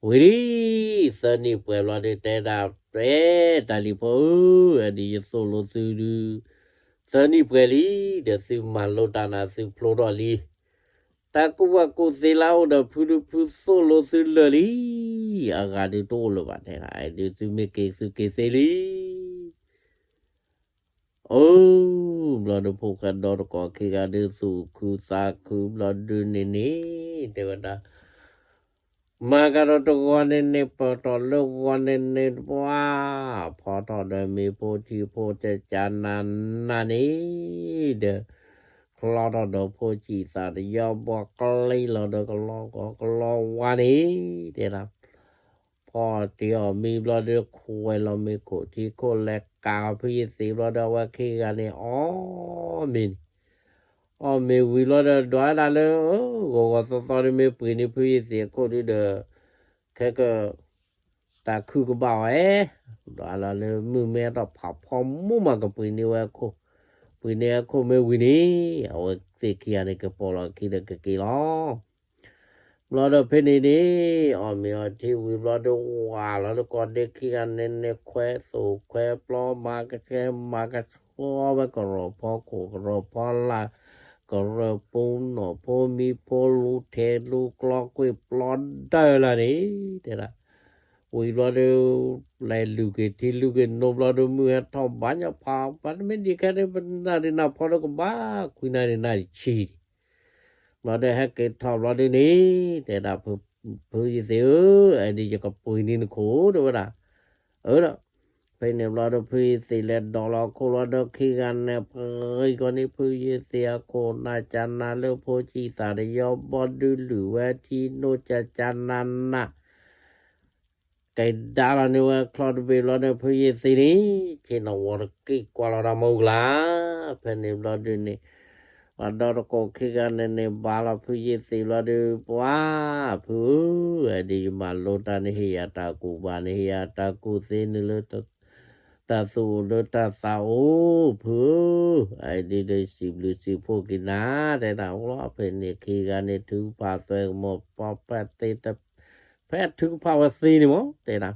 ဝံၤလံ, သၢနံၣ်ပှဲၤဘျီဒီး တဲဒၣ် တဲတၢ်လံၤဖိဧၢ, အဒုးယသိၣ်လိသုဒုး သၢနံၣ်ပှဲၤလံ, ဒီးသုမၤလိတၢ်နၤ သုဖျိထီၣ်လံ, တၢ်ကူၣ်ဘၣ်ကူၣ်သ့လၢအအိၣ်ဒီးဖုဒုး ဖုသိၣ်လိသုလၢာ်လံ, အဂၤဒုးတအိၣ်လၢၤဘၣ်တဲဒၣ်, အဒုးသုမ့ၢ်က့ၤသုက့ၤသ့လံ အိ, ဘျီဒီးဖိၣ်ဃဲဒီတကိးခံဂၤဒုးသူၣ်ခုသးခုဘျီဒုးန့ၣ်န့ၣ် တဲဝဲဒၣ်, မၤကဒီးတဂီၤန့ၣ်န့ၣ် ပၢၢ်ထီၣ်လၢဂီၤန့ၣ်န့ၣ် ပှၤ ဖီထီၣ်ဒီးမ့ၤဖိထံဖိကၠးကၠးနးနးန့ၣ် ဒီး ချီထီၣ်ဒီးဖိဆံၣ်သၣ်တယီဘီကျ့လီၤဒီး ကလီကီကလီဝါန့ၣ် တဲဒၣ် ဖီတ့ၢ်အီၣ်မံဘျီဒီး ခွဲးလီၤမ့ၤခိၣ်ထံခိၣ်လဲၤကးအီၤ ဖုယ့ၢ်သ့ၣ်ဘျီဒီး အဝဲခံဂၤန့ၣ် အီၣ်မ့ၤန့ၣ်, အီၣ်မ့ၤဝံၤဘျီဒီး ဒွးဒၣ်လၢ ဂီၤဂီၤသီသီဒီး မ့ၢ်ပှ့ၤန့ၢ်ဖုယ့ၢ်သ့ၣ်အခိၣ်ဒုဒီး ခဲက တၢ်ခုကဘၣ်ဝဲ, ဒွးလီၤလၢမုၢ်မ့ၢ်အတီၢ်ဖးဖီမိၢ်မး ကပှ့ၤန့ၢ်ဝဲအခိၣ်, ပှ့ၤန့ၢ်အခိၣ်မ့ၢ်ဝံၤန့ၣ် အဝဲသ့ၣ်ခံဂၤန့ၣ် ကပိာ်လီၤခံဒီးကက့ၤလီၤ ဘျီဒီးဖဲန့ၣ်န့ၣ် အီၣ်မ့ၤအီထံဝံၤဘျီဒီး ဝးလီၤလၢကိးဒ့ခံဂၤန့ၣ်န့ၣ် ခွဲးသိၣ်ခွဲးပျီ မၤကဆှဲမၤကဆှီဝဲ ကရီၢ်ဖီခိၣ် ကရီၢ်ဖီလာ် ကရၢၢ်ပူၤ နီၣ်ဖိမံဖိ လူၤထဲလူၤကျီကွံာ်ပျီဒၢလၢန့ၣ် တဲဒၣ် ဝံၤဘျီဒီး လဲၤလူၤက့ၤထံလူၤက့ၤနိဘျီဒီး မုၢ်ဟဲထီၣ်ဘၣ်ညါဖး ပှၤတမ့ၢ်ဒံးခဲန့ၣ် ပနၢ်ရံၣ်နၢ်ဖီဒီးကဘၣ် ခွံနၣ်ရံၣ်နၣ်ရံၣ်ဆံ ဘျီဒီးဟဲက့ၤထီၣ်ဘျီဒုန့ၣ် တဲဒၣ် ဖုယ့ၢ်သ့ၣ်ဧၢ, အဒုးယကပှ့ၤန့ၢ်နခိၣ် တဲဝဲဒၣ်, အၢဒီး ဖဲန့ၣ်ဘျီဒီး ဖုယ့ၢ်သ့ၣ်လဲၤဒိးလီၤအခိၣ်လီၤဒီး ခံဂၤန့ၣ် ပှ့ၤကီးန့ၢ် ဖုယ့ၢ်သ့ၣ်အခိၣ် နးကၠးနးလၢဖိဆံၣ်သၣ်တယီဘီဒုး လုာ်ဝဲထံနိကၠးကၠးနးနး ကဲဒါလီၤန့ၢ်ဝဲချီတဘ့ၣ်ဘျီဒီး ဖုယ့ၢ်သ့ၣ်န့ၣ် ဆ့ၣ်နီၤဝီၤတက့ၢ်ကွၢ်လီၤတၢ်မူကလါ, ဖဲန့ၣ်ဘျီဒုန့ၣ် ပှၤဒီတကိးခံဂၤန့ၣ်န့ၣ် ဘါလီၤဖုယ့ၢ်သ့ၣ်ဘျီဒီး ပှၤ ဖုဧၢ, အဒုးယမၤလိတၢ်န့ၣ် ဟ့ၣ်ယၤတၢ်ကူၣ်ဘၣ်န့ၣ် ဟ့ၣ်ယၤတၢ်ကူၣ်သ့န့ၣ်လၢ တၢ်သူၣ်အိၣ်လၢတၢ်သးအိၣ် ဖုဧၢ, အဒုးဒီးစံးဘျုးစံးဖှိၣ်က့ၤနၤ တဲဒၣ် အိၣ်လီၤ ဖဲန့ၣ်ခံဂၤန့ၣ် ထုကဖၣ်သွဲကမီၤ ပှၤဖဲသ့ ဖဲထုကဖၣ်ဝဲသ့န့ၣ်မး တဲဒၣ်,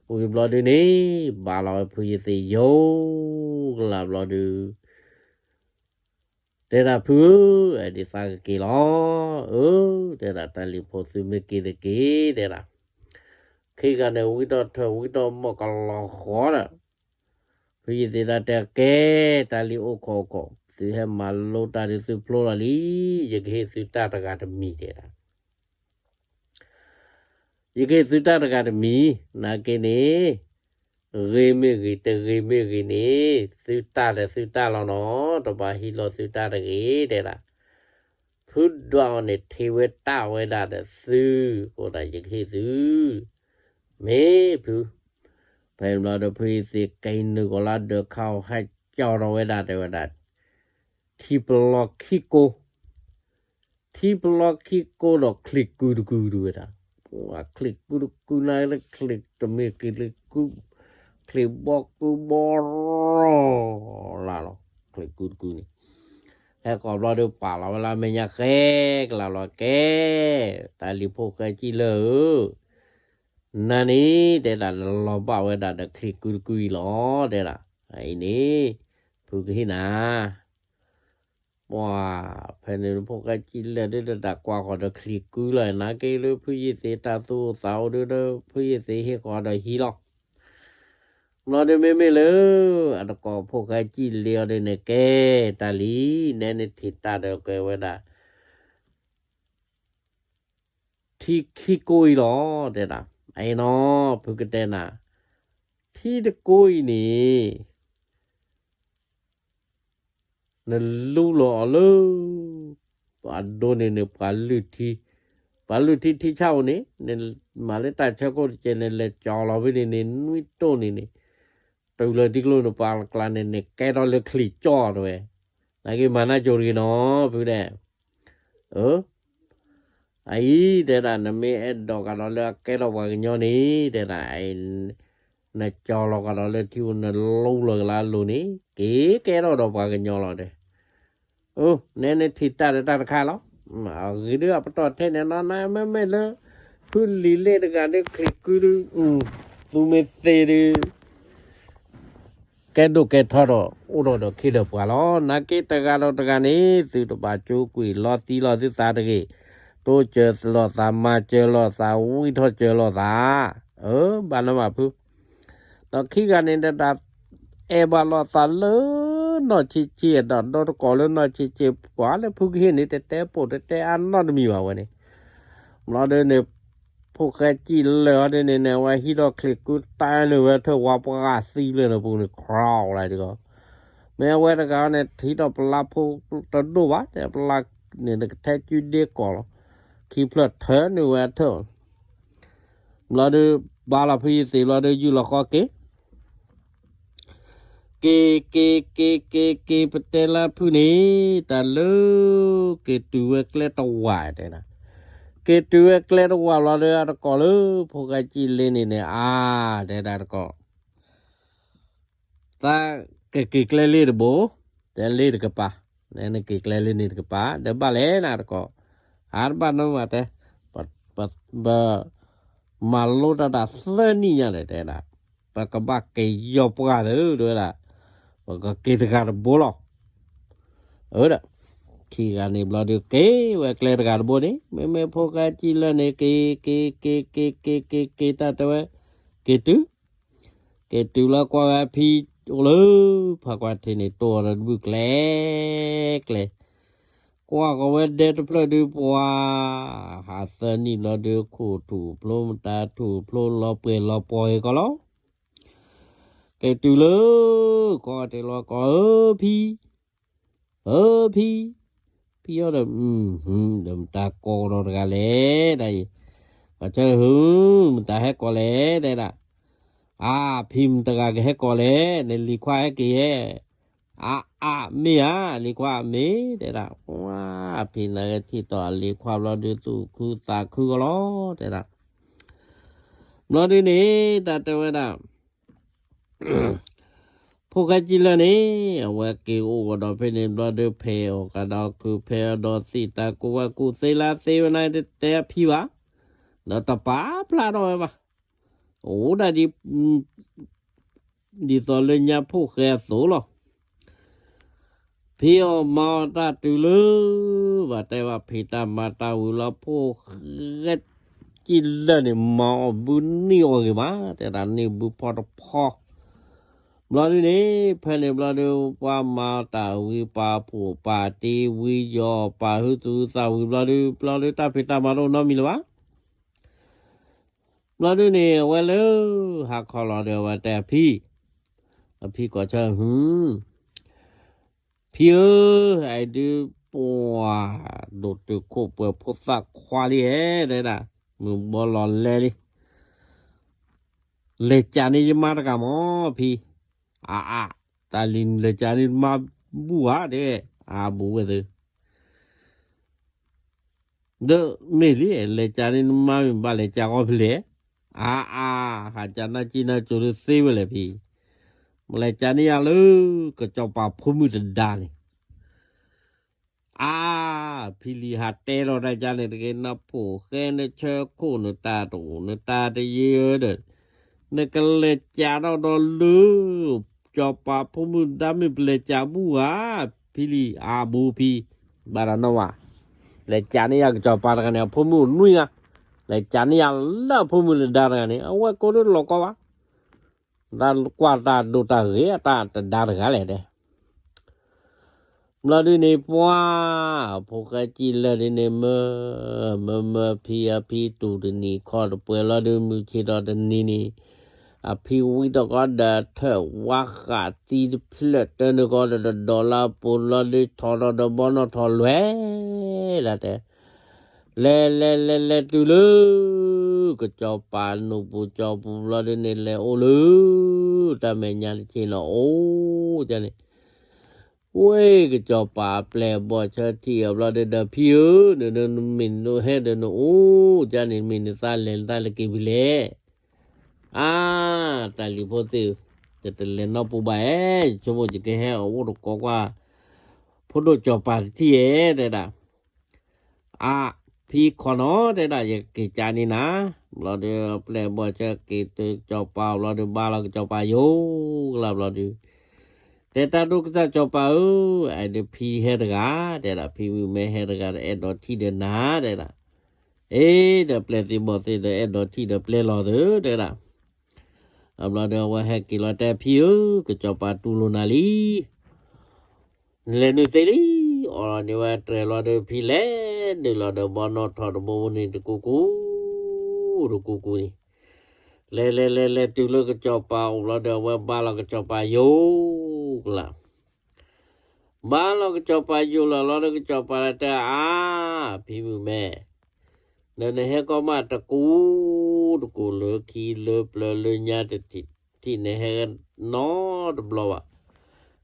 ဝံၤဘျီဒုန့ၣ် ဘါလီၤဝဲဖုယ့ၢ်သ့ၣ်ယိာ်ကလါဘျီဒု တဲဒၣ်ဖုဧၢ, အဒုးသးကက့ၤလီၤ, အၢ, တဲဒၣ် တၢ်လံၤဖိသုမ့ၢ်က့ၤတက့ၢ် တဲဒၣ်, ခံဂၤန့ၣ် ဝံထီၣ်ထၢၣ်ဝံထီၣ်မီၢ်ကလီၤဃီဒီး ဖုယ့ၢ်သ့ၣ်ဒၣ်တဲကဲ တၢ်လံၤအိၣ်ခိးခိး သုဟဲမၤလိတၢ်ဒုးသုဖျိလီၤလံ, ယကဟ့ၣ်သုတၢ်တဂၤတမံၤ တဲဒၣ် ယကဟ့ၣ်သုတၢ်တဂၤတမံၤ, နာ်က့န့ၣ် ဂ့ၤမ့ၢ်ဂ့ၤ တဂ့ၤမ့ၢ်ဂ့ၤန့ၣ် သုတၢ်ဒီးသုတၢ်လီၤနီၤ, တဘၣ်ဟံးလီၤသုတၢ်တဂ့ၤ တဲဒၣ်, ဖုဒွးအီၤန့ၣ် ထံၣ်ဝဲတၢ်ဝဲဒၣ်ဒီးသု, အဃိဒၣ်ယကဟ့ၣ်သု, မ့ၢ်ဖု, ဖဲန့ၣ်ဘျီဒီး ဖုယ့ၢ်သ့ၣ်က့ၤနုာ်ကီၤလၢဒၢးခါအီၤ ဟဲကၠီၤထီၣ်ဝဲဒၣ် တဲဝဲဒၣ် ထံပလီၢ်ခံကိး, ထံပလီၢ်ခံကိးဒီးချံးကုတကုတဝဲဒၣ်, ပှၤချံးကုတကုန့ၣ် ချံးတမ့ၢ်ချံးကု, ချံးဘီကုဘီရီလၢ်လီၤ, ချံးကုတကုန့ၣ်, ဟဲကီးဘျီဒီးပာ်လီၤဝဲလၢမဲာ်ညါဃဲကလါလီၤကဲ, တၢ်လံၤဖိၣ်ဃဲကံၣ်လၢာ်ဧၢ, နၤန့ၣ် တဲဒၣ် နလီၤဘၣ်ဝဲဒၣ်ဒီးချံးကုတကုအံၤလီၤ တဲဒၣ်, အံၤန့ၣ် ဖုကဟ့ၣ်နၤ ပှၤ ဖဲန့ၣ်ဖိၣ်ဃဲကံၣ်လၢာ်ဒုး တၢ်ကွၢ်ဃီၤဒီးချံးကုလီၤ, နာ်က့လၢဖုယ့ၢ်သ့ၣ်တၢ်သူၣ်အိၣ်သးအိၣ်ဒုးဒီး ဖုယ့ၢ်သ့ၣ်ဟ့ၣ်ဃီၤဒီးဟံးလီၤ, ဘျီဒီးမ့မ့ၢ်လၢ အတကိးဖိၣ်ဃဲကံၣ်လၢာ်အီၤဒုးန့ၣ် ကဲတၢ်လံ, နဲနထံၣ်တၢ်ဒီးကဲဝဲဒၣ် ထံခံကိးအံၤလီၤ တဲဒၣ်, အံၤနီၤ ဖုကတဲနၤ, ထံတကိးအံၤန့ၣ် နလူလီၤအီၤလၢ ပှၤဒိန့ၣ်န့ၣ် ပှၤလုၢ်ထံ, ပှၤလုၢ်ထံထံဆၣ်အိၣ်န့ၣ် နမၤလၢတၢ်ဆၢကိၣ်တကဲးန့ၣ် လဲၤကၠီၤလီၤဖဲန့ၣ်န့ၣ် နွံတိၢ်န့ၣ်န့ၣ်, တုၤလၢထံကျိနပၤကျါန့ၣ်န့ၣ် ကဲထီၣ်လၢချံၣ်ကၠီတဲဝဲ, နာ်က့မၤနၢ်ကၠိတဂ့ၤနီၤ ဖုဒဲး, အၢ အအံၤတဲဒၣ် နမ့ၢ်အဲၣ်ဒိးကဒီးလၢအကဲထီၣ်ပှၤကညီန့ၣ် တဲဒၣ် နကၠီလီၤကဒီးလၢထံဧိၤ နလူလီၤကလၢအလိၤန့ၣ် က့ၤကဲထီၣ်ဒီးပှၤကညီလီၤတဲ, အိ နဲနထံၣ်တၢ်ဒီးတၢ်တခါလီၤ, အဂ့ၤဒုးအပတီၢ်ထဲန့ၣ်နီၤ နမ့မ့ၢ်လၢ ဖုလံၤလ့ၣ်တဂၤဒုး ချံၣ်ကုဒုး သူမ့ၢ်သ့ဒုး ကဲဒိၣ်ကဲထီဒီး အိၣ်ဒီးဒီးခ့ဒီးပှၤလီၤ. နာ်က့တဂၤဒီးတဂၤန့ၣ် သုတဘၣ်ကၠိကွံာ်လီၤသံလီၤသုသးတဂ့ၤ, တိစၢၤလိာ်သး မၤစၢၤလိာ်သး ဝံၣ်ထီၣ်စၢၤလိာ်သး, အၢ ဘၣ်နမးဖု, ဒီးခံဂၤန့ၣ်တဒၣ် အဲၣ်ဘၣ်လိာ်သးလၢ နီၢ်ဆံးဆံး ဒီးဒီတကိးလၢနီၢ်ဆံးဆံး ပှၤလၢဖုကဟ့ၣ်န့ၣ် တတဲပိာ်တတဲအါနီတမံၤဘၣ်ဝဲန့ၣ်, ဘျီဒုးန့ၣ် ဖိၣ်ဃဲကံၣ်လၢာ်အီၤဒ်န့ၣ်န့ၣ် အဝဲဟံးထီၣ်ချံၣ်ကုတၢ်န့ၢ်ဝဲထၢၣ် ဝါပှၢ်သံလၢာ်န့ၣ်ပူၤန့ၣ် ခြောက် လၢဒ်ကီး, မ့ၢ်အဝဲတဂၤန့ၣ် ထံၣ်ထီၣ်ပလါဖိတဒိၣ်ဘၣ် တဲပလါန့ၣ် နကထဲကုဒ့ကိးလီၤ, ခံဖျၢၣ်ထၢန့ၢ်ဝဲအထၢၣ်, ဘျီဒုး ဘါလီၤဖုယသံး ဘျီဒုး ယူၢ်လီၤဃီက့ၤ က့ၤ က့ၤ က့ၤ က့ၤ က့ၤ ပတဲလၢဖုန့ၣ် တၢ်လၢ က့ၤတုၤဝဲကျဲတဝာ်တဲဒၣ်, က့ၤတုၤဝဲကျဲတဝာ်ဘျီဒီး အတကိးလၢ ဖိၣ်ဃဲကံၣ်လ့န့ၣ်န့ၣ် အါ တဲဒၣ်တကိး, သးကက့ၤကျဲလ့တဘိ, တဲလ့တကပၤ, နက့ၤကျဲလ့န့ၣ်တကပၤ ဒီးဘၣ်လဲၣ်နတကိး, အါတဘၣ်နီမးတဲ, ပ မၤလိတၢ်တၢ်သၢနံၣ်ညါဒီးတဲဒၣ်, ပကဘၣ်က့ၤယီၤပှၢ်သၢတဲဝဲဒၣ်, ပကက့ၤတဂၤတဘိလီၤ. အၢဒီး ခံဂၤန့ၣ်ဘျီဒုးက့ၤဝဲကျဲတဂၤတဘိန့ၣ် မ့မ့ၢ်ဖိၣ်ဃဲကံၣ်လၢာ်န့ၣ် က့ၤ က့ၤ က့ၤ က့ၤ က့ၤ က့ၤ တၢ်တဲဝဲ, က့ၤတုၤ, က့ၤတုၤလၢကွၢ်ဝဲအဖံအိၣ်လၢ ဖးကွၢ်ထံးန့ၣ် တိၢ်အီၤဒီးတဘုၣ်ကျဲ ကျဲ ကွၢ်ကီးဝဲဒဲတဖျၢၣ်ဒုးပှၤ, ဟးသၢနံၣ်ဘျီဒုး ခိၣ်ထူၣ်ဖျိမတၤထူၣ်ဖျိလီၤပှဲၤလီၤပှီၢ်ဂ့ၤကီးလီၤ. က့ၤတုၤလၢ ကီၢ်တဲလီၤကီး အၢဖံ, အၢဖံ, ဖံအီၤဒီး, ဒီးမတၤကိးဒီးတဂၤလဲၣ်, တၢ်အံၤ, ပှၤဆၢဟု, မတၤဟဲကိးလဲၣ် တဲဒၣ်, အါ, ဖံမတၤတဂၤကဟဲကိးလဲၣ်, နလံၤခွါဟဲက့ၤယဲ, အါအါမ့ၢ်ဧါ, လံၤခွါမ့ၢ် တဲဒၣ်, ဝါ, ဖံန့ၣ်ထံၣ်တီၢ်အလံၤခွါဘျီဒုး သူၣ်ခုသးခုကီးလီၤ တဲဒၣ်, ဘျီဒုးန့ၣ် တၢ်တဲဝဲဒၣ် ဖိၣ်ဃဲကံၣ်လၢာ်န့ၣ် အဝဲက့ၤအိၣ်ကဒီးဖဲန့ၣ်ဘျီဒုး ဖဲးအီၣ်ကဒီးခုး ဖဲးအီၣ်ဒီးသံၣ် တၢ်ကူၣ်ဝဲကူၣ်သ့လၢသ့ဝဲန့ၣ် တတဲအဖံဘၣ်, ဒီးတပာ်ဖျါထီၣ်ဝဲဘၣ်, အိၣ်ဒၣ်ဒ် ဒ်သိးလၢညါဖိၣ်ဃဲအသိးလီၤ. ဖံအီၣ်မၤအီၣ်တၢ်တုၤလၢ ဘၣ်တဲဘၣ်ဖံးတၢ်မၤတၢ်ဝံၤလီၤ ဖိၣ်ဃဲကံၣ်လၢာ်န့ၣ် မၤအီၣ်ဘုန့ၢ်အီၣ်ဂ့ၤမး တဲဒၣ်န့ၢ်ဘုဖီတဖီ ဘျီဒုးန့ၣ် ဖဲန့ၣ်ဘျီဒုး ပှၤမၤတၢ်ဝံၤ ပာ်ဖှိၣ်ပာ်တ့ဝံၤ ယီၤပာ်ဟုသူၣ်ဟုသးဝံၤဘျီဒုး ဘျီဒုးတၢ်ဖံးတၢ်မၤတအိၣ်နီတမံၤလၢၤဘၣ်. ဘျီဒုးန့ၣ် အဝဲလၢ ဟါခီလီၤဒီး အဝဲတဲအဖံ, အဖံကီၢ်ဆၢ ဟု ဖံဧၢ, အဲဒုးပှၤ ဒိၣ်တုာ်ခိၣ်ပှဲၤဖိသၣ်ခွါလံဧဲ တဲဒၣ်, မုၢ်ဘီလီၤလဲလံ, လဲၤကးန့ၢ်ယမါတဂၤမး ဖံ, အါအါ, တၢ်လံၤလဲၤကးန့ၢ်မါဘူၣ်ဧါ တဲ, အါဘူးဝဲသ့ ဒီးမ့ၢ်လံ လဲၤကးန့ၢ်နမါမ့ၢ်ဘၣ်လဲၤကးဃီဖဲလဲၣ်, အါအါ, ဟးကးနၢ်ကံၢ်နၢ်ကၠိဒုးသ့ဝဲလဲၣ်ဖံ, မလဲၤကးန့ၢ်ယၤလၢ ကစီၤပၤဖိမုၣ်တဒါန့ၣ် အါ, ဖံလံၤဟးတဲလီၤတၢ်ကါန့ၣ်တဂ့ၤ နဖိၣ်ဃဲနဆၢခိၣ်နတၢ်တအိၣ် နတၢ်တယံၤဧၢဒီး နကလဲၤကးထီၣ်ဒီးလၢ ကစီၤပၤဖိမုၣ်ဒါမ့ၢ်ပလဲၤကးဘူၣ်ဧါ, ဖံလံၤ အါဘူးဖံ, ဘၣ်တၢ်နီၣ်ဘၣ်, လဲၤကးန့ၢ်ယၤကစီၤပၤတဂၤန့ၣ် အဖိမုၣ်အိၣ်နွံဂၤ, လဲၤကးန့ၢ်ယၤလၢအဖိမုၣ်တဒါတဂၤန့ၣ် အဝဲကိးဒုးလီၤကီဘၣ် တၢ်ကွၢ်တၢ်ဒိၣ်တၢ်ဂ့ၤ အတၢ်တဒါတဂၤလဲၣ်တဲ. ဘျီဒုးန့ၣ် ပှၤ ဖိၣ်ဃဲကံၣ်လၢာ်ဒ်န့ၣ် မၢ မၢမၢဖံ အဖံတူၢ်တနံၤခီတပှဲၤလီၤဒုး မုၢ်ဆ့ၣ်ထီၣ်တနံၤန့ၣ် အဖံဝံထီၣ်ကီးဒီးထၢၣ်ဝါဃးသံတဖျၢၣ် တၢနုာ်ကီးဒီးတဒီးလၢအပူၤလီၤဒုး ထီၣ်ထီၣ်ဒီးဘီနီၣ်ထီၣ်လွဲၢ် ဒၣ်တဲ လဲၤလဲၤလဲၤလဲၤတုၤလၢ ကစီၤပၤနူၢ်ပူၤကၠီပူၤဘျီဒုးန့ၣ် လဲၤအိၣ်လၢ တၢ်မဲာ်ညါတထံၣ်နီၤ အိၣ်ကန့ၣ် ဝဲကစီၤပၤအပျဲၢ်အဘီၣ်ဆၢထံၣ်အဘျီဒီး ဒီးဖံဧၢ, နမ့ၢ်နဟဲဒီးနအိၣ်ကန့ၣ် မ့ၢ်နသးလဲၤနသးလဲၤက့ၤဖဲလဲၣ်. အါ, တၢ်လံၤဖိသ့ၣ်ဧၢ, ယတလဲၤနီတပူၤဘၣ်ဧါ, ယဆိကမိၣ်ယကဟဲအိၣ်တကိးကွၢ် ဖိဒိၣ်ကစီၤပၤတထံၣ်ဧါ တဲဒၣ်. အါ, ဖံခိးနီၤ တဲဒၣ် ယကက့ၤကးန့ၢ်နၤ. ဘျီဒီး ပျဲၢ်ဘီၣ်ဆၢက့ၤတုၤကစီၤပၤအအိၣ်ဘျီဒီး ဘါလီၤကစီၤပၤယိၤကလၢ်ဘျီဒီး တဲတၢ်ဒိၣ်ကစၢ်စီၤပၤဧၢ, အဲၣ်ဒိးဖံဟဲတဂၤ, တဲဒၣ် ဖံမုၣ်မဲဟဲတဂၤဒီး အဲၣ်ဒိးထံၣ်ဒီးနၤ တဲဒၣ်. အ့ ဒီးပျဲၢ်သ့ၣ်ဘီၣ်သ့ၣ်ဒီး အဲၣ်ဒိးထံၣ်ဒီးပျဲၢ်လီၤသု တဲဒၣ်. အဘျီဒီး အဝဲဟဲက့ၤလီၤတဲဖံဧၢ, ကစီၤပၤတူၢ်လိာ်နၤလံ နလဲၤနုာ်သ့လံ. အီၤလီၤန့ၣ်ဝဲတြဲၤလီၤဒီး ဖံလဲၤနုာ်လီၤဒီး ဘီနီၣ်ထီၣ်တဘိဘိန့ၣ် တကူကူ, တကူကူန့ၣ် လဲၤလဲၤလဲၤလဲၤတုၤလၢကစီၤပၤအိၣ်ဘျီဒီး အဝဲဘါလီၤကစီၤပၤယိၤကလၢ်. ဘါလီၤကစီၤပၤယိၤလၢ်လီၤဒီး ကစီၤပၤလၢတဲအါ, ဖံမုၣ်မဲ ဒီးနဟဲကီမးတကူ, တကူလၢခံလၢပျၢၤလၢညါတထံၣ် နဟဲနီတဘျီဘၣ်.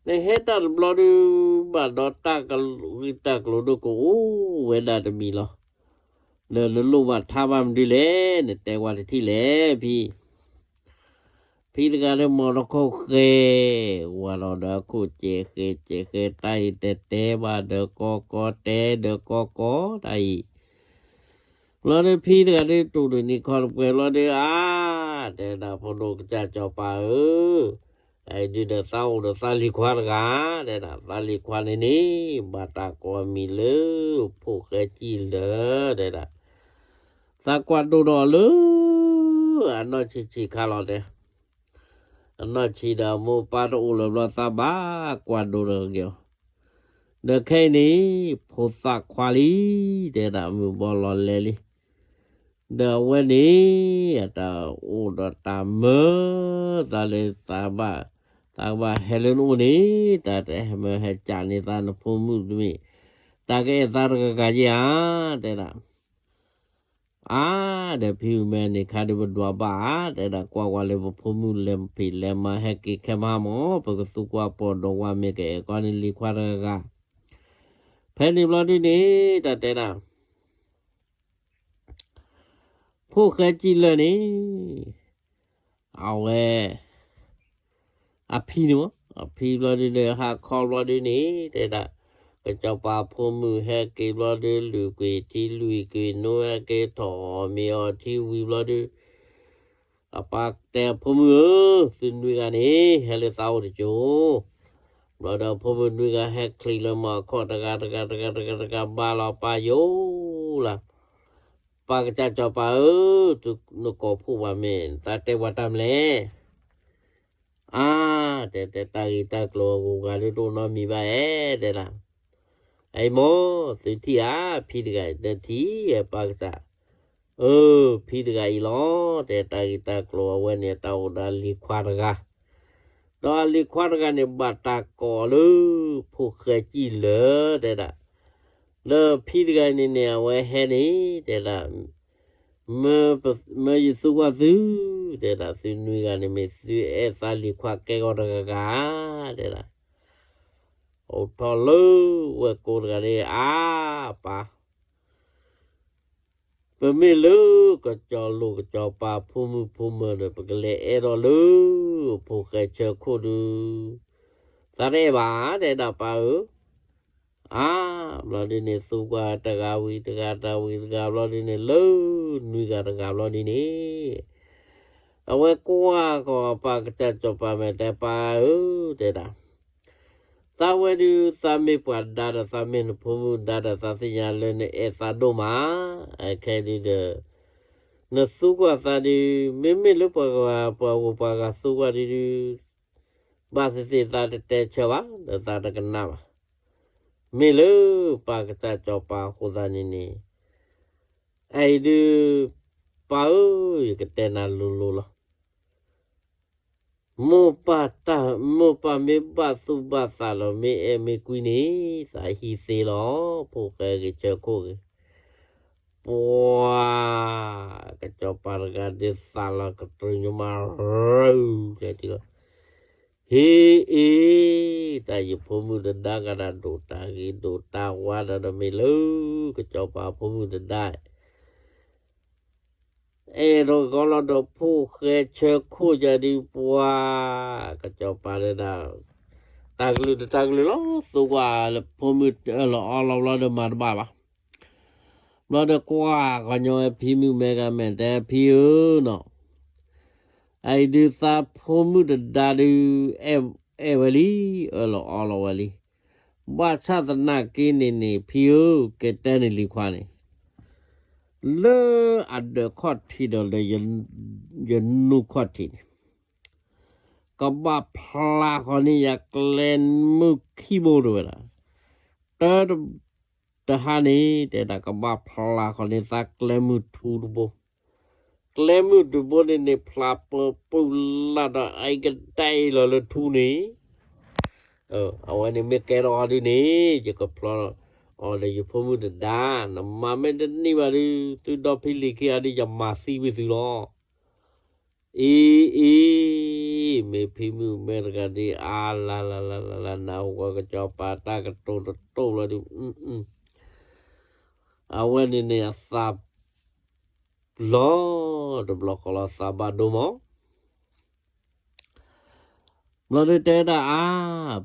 နဟဲတၢ်တဘျီဒုး ဘၣ်ဒီးတၢ်ကဂံၢ်တၢ်ကျိၤဒိၣ်ကအိၣ်ဝဲဒၣ်တမံၤလီၤ. ဒီးနလိၣ်ဘၣ်ထါဘၣ်မနုၤလဲၣ်, နတဲဝဲတထံၣ်လဲၣ် ဖံ ဖံတဂၤဒီး မီၤတခိၣ်ဃဲ ဝဲလီၤဒီး အခိၣ်စဲးဃဲစဲးဃဲ တၢ်အံၤတဲတဲဘၣ်ဒီးကီကီ တဲဒီးကီကီတၢ်အံၤ. ဘျီဒီးဖံတဂၤဒီး တူၢ်တနံၤခီတပှဲၤဘျီဒီး အါ, တဲဒၣ် ဖိဒိၣ်ကစၢ်စီၤပၤဧၢ, အအံၤဒုးဒီး သးအိၣ်ဒီးသးလံၤခွါတဂၤ, တဲဒၣ် သးလံၤခွါန့ၣ်န့ၣ် ဘၣ်တၢ်ကိးအမံၤလၢ ဖိၣ်ဃဲကံၣ်လၢာ် တဲဒၣ်. သးကွၢ်ဒိၣ်ဒီးအီၤလၢ အနီၢ်ဆံးဆံးခါလီၤတဲ အနီၢ်ဆံးဒီးအမိၢ်ပၢ်တအိၣ်လၢၤဘျီ သးဘၣ်ကွၢ်ဒိၣ်ဒီးက့ၤအီၤ. ဒီးခဲအံၤန့ၣ် ဖိသၣ်ခွါလံ, တဲဒၣ် မုၢ်ဘီလီၤလဲလံ. ဒီးအဝဲန့ၣ် အတၢ်အိၣ်ဒီးတၢ်မၢသးလၢ သးဘၣ်, သးကဘၣ်ဟဲလၢနအိၣ်န့ၣ် တၢ်တဟဲမၢဟဲကးန့ၢ်သး နဖိမုၣ်တမ့ၢ် တၢ်ကအဲၣ်သးတဂၤဂၤယဲၢ်ဧါ, တဲဒၣ်. အါ, ဒီးဖံမုၣ်မဲန့ၣ် ခါဒုးပဒွးဘၣ်ဧါ, တဲဒၣ် ကွၢ်ကွၢ်လၢပဖိမုၣ်လဲၤဖံးလဲၤမၤဟဲက့ၤခဲမဟါမၢ်, ပကသူကွၢ်ပိာ်ဒီးဝါ မ့ၢ်ကအဲၣ်ကီန့ၢ်လံၤခွါတဂၤဂၤ. ဖဲန့ၣ်ဘျီဒုန့ၣ် တၢ်တဲဒၣ် ဖိၣ်ဃဲကံၣ်လၢာ်န့ၣ် အဝဲ အဖံန့ၣ်မၢ်, အဖံဘျီဒုန့ၣ် ဟးခီဘျီဒုန့ၣ် တဲဒၣ် ကစီၤပၤဖိမုၣ်ဟဲက့ၤဘျီဒု လုၢ်ကွံာ်ထံလုၢ်ကွံာ်နိ ဟဲက့ၤထီၣ်အီၣ်မ့ၤအီထံဝံၤဘျီဒု အပၢ်တဲအဖိမုၣ်ဧၢ, သုနွံဂၤန့ၣ် ဟဲလၢသးအိၣ်တကၠိ, ဘျီဒီးအဖိမုၣ်နွံဂၤဟဲချံးလၢမီၢ်အခီၣ် တဂၤတဂၤတဂၤတဂၤတဂၤ ဘါလီၤပၢ်ယိၤလၢ ပၢ်ကစၢ်စီၤပၤဧၢ, သုနကိးဖှိၣ်ပှၤမ့ၢ် သးတဲပှၤတၢ်မနုၤလဲၣ်. အါ, တဲတဲတၢ်ဂ့ၢ်တၢ်ကျိၤအဂုၤအဂၤဒုးတအိၣ်နီတမံၤဘၣ်ဧါ, တဲဒၣ်. အံၤမၢ် သုထံၣ်ဧါ, ဖံတဂၤအံၤ တထံၣ်ဧါ ပၢ်ကစၢ်. အၢ ဖံတဂၤအံၤလီၤ, တဲတၢ်ဂ့ၢ်တၢ်ကျိၤအဝဲန့ၣ် တၢ်အိၣ်ဒီးအလံၤခွါတဂၤ, ဒီးအလံၤခွါတဂၤန့ၣ် ဘၣ်တၢ်ကိးလၢ ဖိၣ်ဃဲကံၣ်လၢာ် တဲဒၣ်. လၢဖံတဂၤအံၤန့ၣ်န့ၣ် အဝဲဟဲန့ၣ် တဲဒၣ် မၢယသူကွၢ်သု, တဲဒၣ် သုနွံဂၤန့ၣ်မ့ၢ်သုအဲၣ်သးလံၤခွါကဲဂီၤတဂၤဂၤ, တဲဒၣ်. အိၣ်ထီၣ်လၢဝဲၢ်ကိတဂၤန့ၣ် အါပၢ် ပမ့ၢ်လၢကစီၤလိၣ်ကစီၤပၤဖိမုၣ်ဖိမၢၤဒီး ပကလဲၤအဲၣ်ထီၣ်လၢ ဖိၣ်ဃဲဆၢခိၣ်ဒုး သးတအဲၣ်ဘၣ် တဲဒၣ်ပၢ်ဧၢ. အါ ဘျီဒုန့ၣ် သူကွၢ်တဂၤဝံၤတဂၤ တဂၤဝံၤတဂၤ ဘျီဒုန့ၣ် လၢနွံဂၤတဂၤဘျီဒုန့ၣ် အဝဲကွၢ်ကီၤပၢ်ကစၢ်စီၤပၤမဲာ်တဲ ပၢ်ဧၢ တဲဒၣ် သးဝဲဒုး သးမ့ၢ်ပှၤဒါဒီး သးမ့ၢ်နဖိမုၣ်ဒါဒီး သးသ့ၣ်ညါလၢနအဲၣ်သးဒိၣ်မး, အခဲဒုဒီး နသူကွၢ်သးဒုး မ့မ့ၢ်လၢပှၤဂၤပှၤဂုၤပှၤဂၤသူကွၢ်ဒုဒု ဘၣ်သ့ၣ်သ့ၣ်သးတတဲဆၢဘၣ် ဒီးသးတကနၣ်ဘၣ်. မ့ၢ်လၢပၢ်ကစၢ်စီၤပၤအဃိသတးန့ၣ်န့ၣ် အအံၤဒုး ပၢ်ဧၢ, ယကတဲနၤလိၤလိၤလီၤ. မိၢ်ပၢ်တၢ်, မိၢ်ပၢ်မ့ၢ်ဘၣ်သူၣ်ဘၣ်သးလီၤ မ့ၢ်အဲၣ်မ့ၢ်ကွံန့ၣ် သးဟံးသ့လီၤ, ဖိၣ်ဃဲဂ့ၤဆၢခိၣ်ဂ့ၤ. ပှၤ ကစီၤပၤတဂၤဒုးသးလီၤကတြူၢ်ညိမး ရူၤ လဲၤတုၤလီၤ. ဟ့ၣ်အ့ၣ်, တၢ်ယဖိမုၣ်တဒါကဒၣ်ဒိၣ်တၢ်ဂ့ၤဒိၣ်တၢ်ဝါဒီး တမ့ၢ်လၢကစီၤပၤဖိမုၣ်တဒါ အဲၣ်ဒိးကီလီၤဒီးဖိၣ်ဃဲဆၢခိၣ်ယၤဒုးပှၤ, ကစီၤပၤဒၣ် တၢ်ကလုၢ်တၢ်ကလုၢ်လီၤ သိကွၢ်လၢဖိမုၣ်အၢၣ်လီၤအီလီၤဘျီဒီးမၤတဘၣ်ဘၣ်. ဘျီဒီးကွၢ်ကညီဖံမုၣ်မဲကမဲာ်တဲဖံဧၢနီၤ, အအံၤဒုးသးဖိမုၣ်တဒါဒုး အဲၣ်ဝဲလံ, အၢၣ်လီၤအီလီၤဝဲလံ. ဘၣ်ဆၣ်သနာ်က့န့ၣ်န့ၣ် ဖံဧၢ, ကတဲန့ၣ်လံၤခွါန့ၣ် လၢအဒၢးခီၣ်ထံးဒီးလၢ ယနူခီၣ်ထံးန့ၣ် ကဘၣ်ဖျါဃီန့ၢ်ယၤကျဲမုၢ်ခံဘိတဝဲဒၣ်, တၢ် တဟါန့ၣ် တဲဒၣ်ကဘၣ်ဖျါဃီန့ၢ်သးကျဲမုၢ်ထူတဘိ, ကျဲမုၢ်တဘိန့ၣ်န့ၣ် ဖျါပၢပူၤလၢဒီးအံၤကဒဲအံၤလီၤလၢထူန့ၣ် အဝဲန့ၣ်မ့ၢ်ကဲထီၣ်အီၤဒုးန့ၣ် ယကဖျီအီၤဒီးယဖိမုၣ်တဒါ, နမၤမ့ၢ်တန့ၢ်ဘၣ်ဒုး သုဒီဖံလံၤခံဂၤဒုး ယမၤသံဝံၤသုလီၤ. အ့အ့, မ့ၢ်ဖံမုၣ်မဲတဂၤဒုး အါလါလါလါလါလါ နၢ်ဟူဝဲကစီၤပၤတၢ်ကတိၤတတိၢ်လီၤဒုး, အဝဲန့ၣ်န့ၣ်အသး လီၤတဘျီဃီလီၤ သးဘၣ်ဒိမး ဘျီဒုးတဲဒၣ်အါ,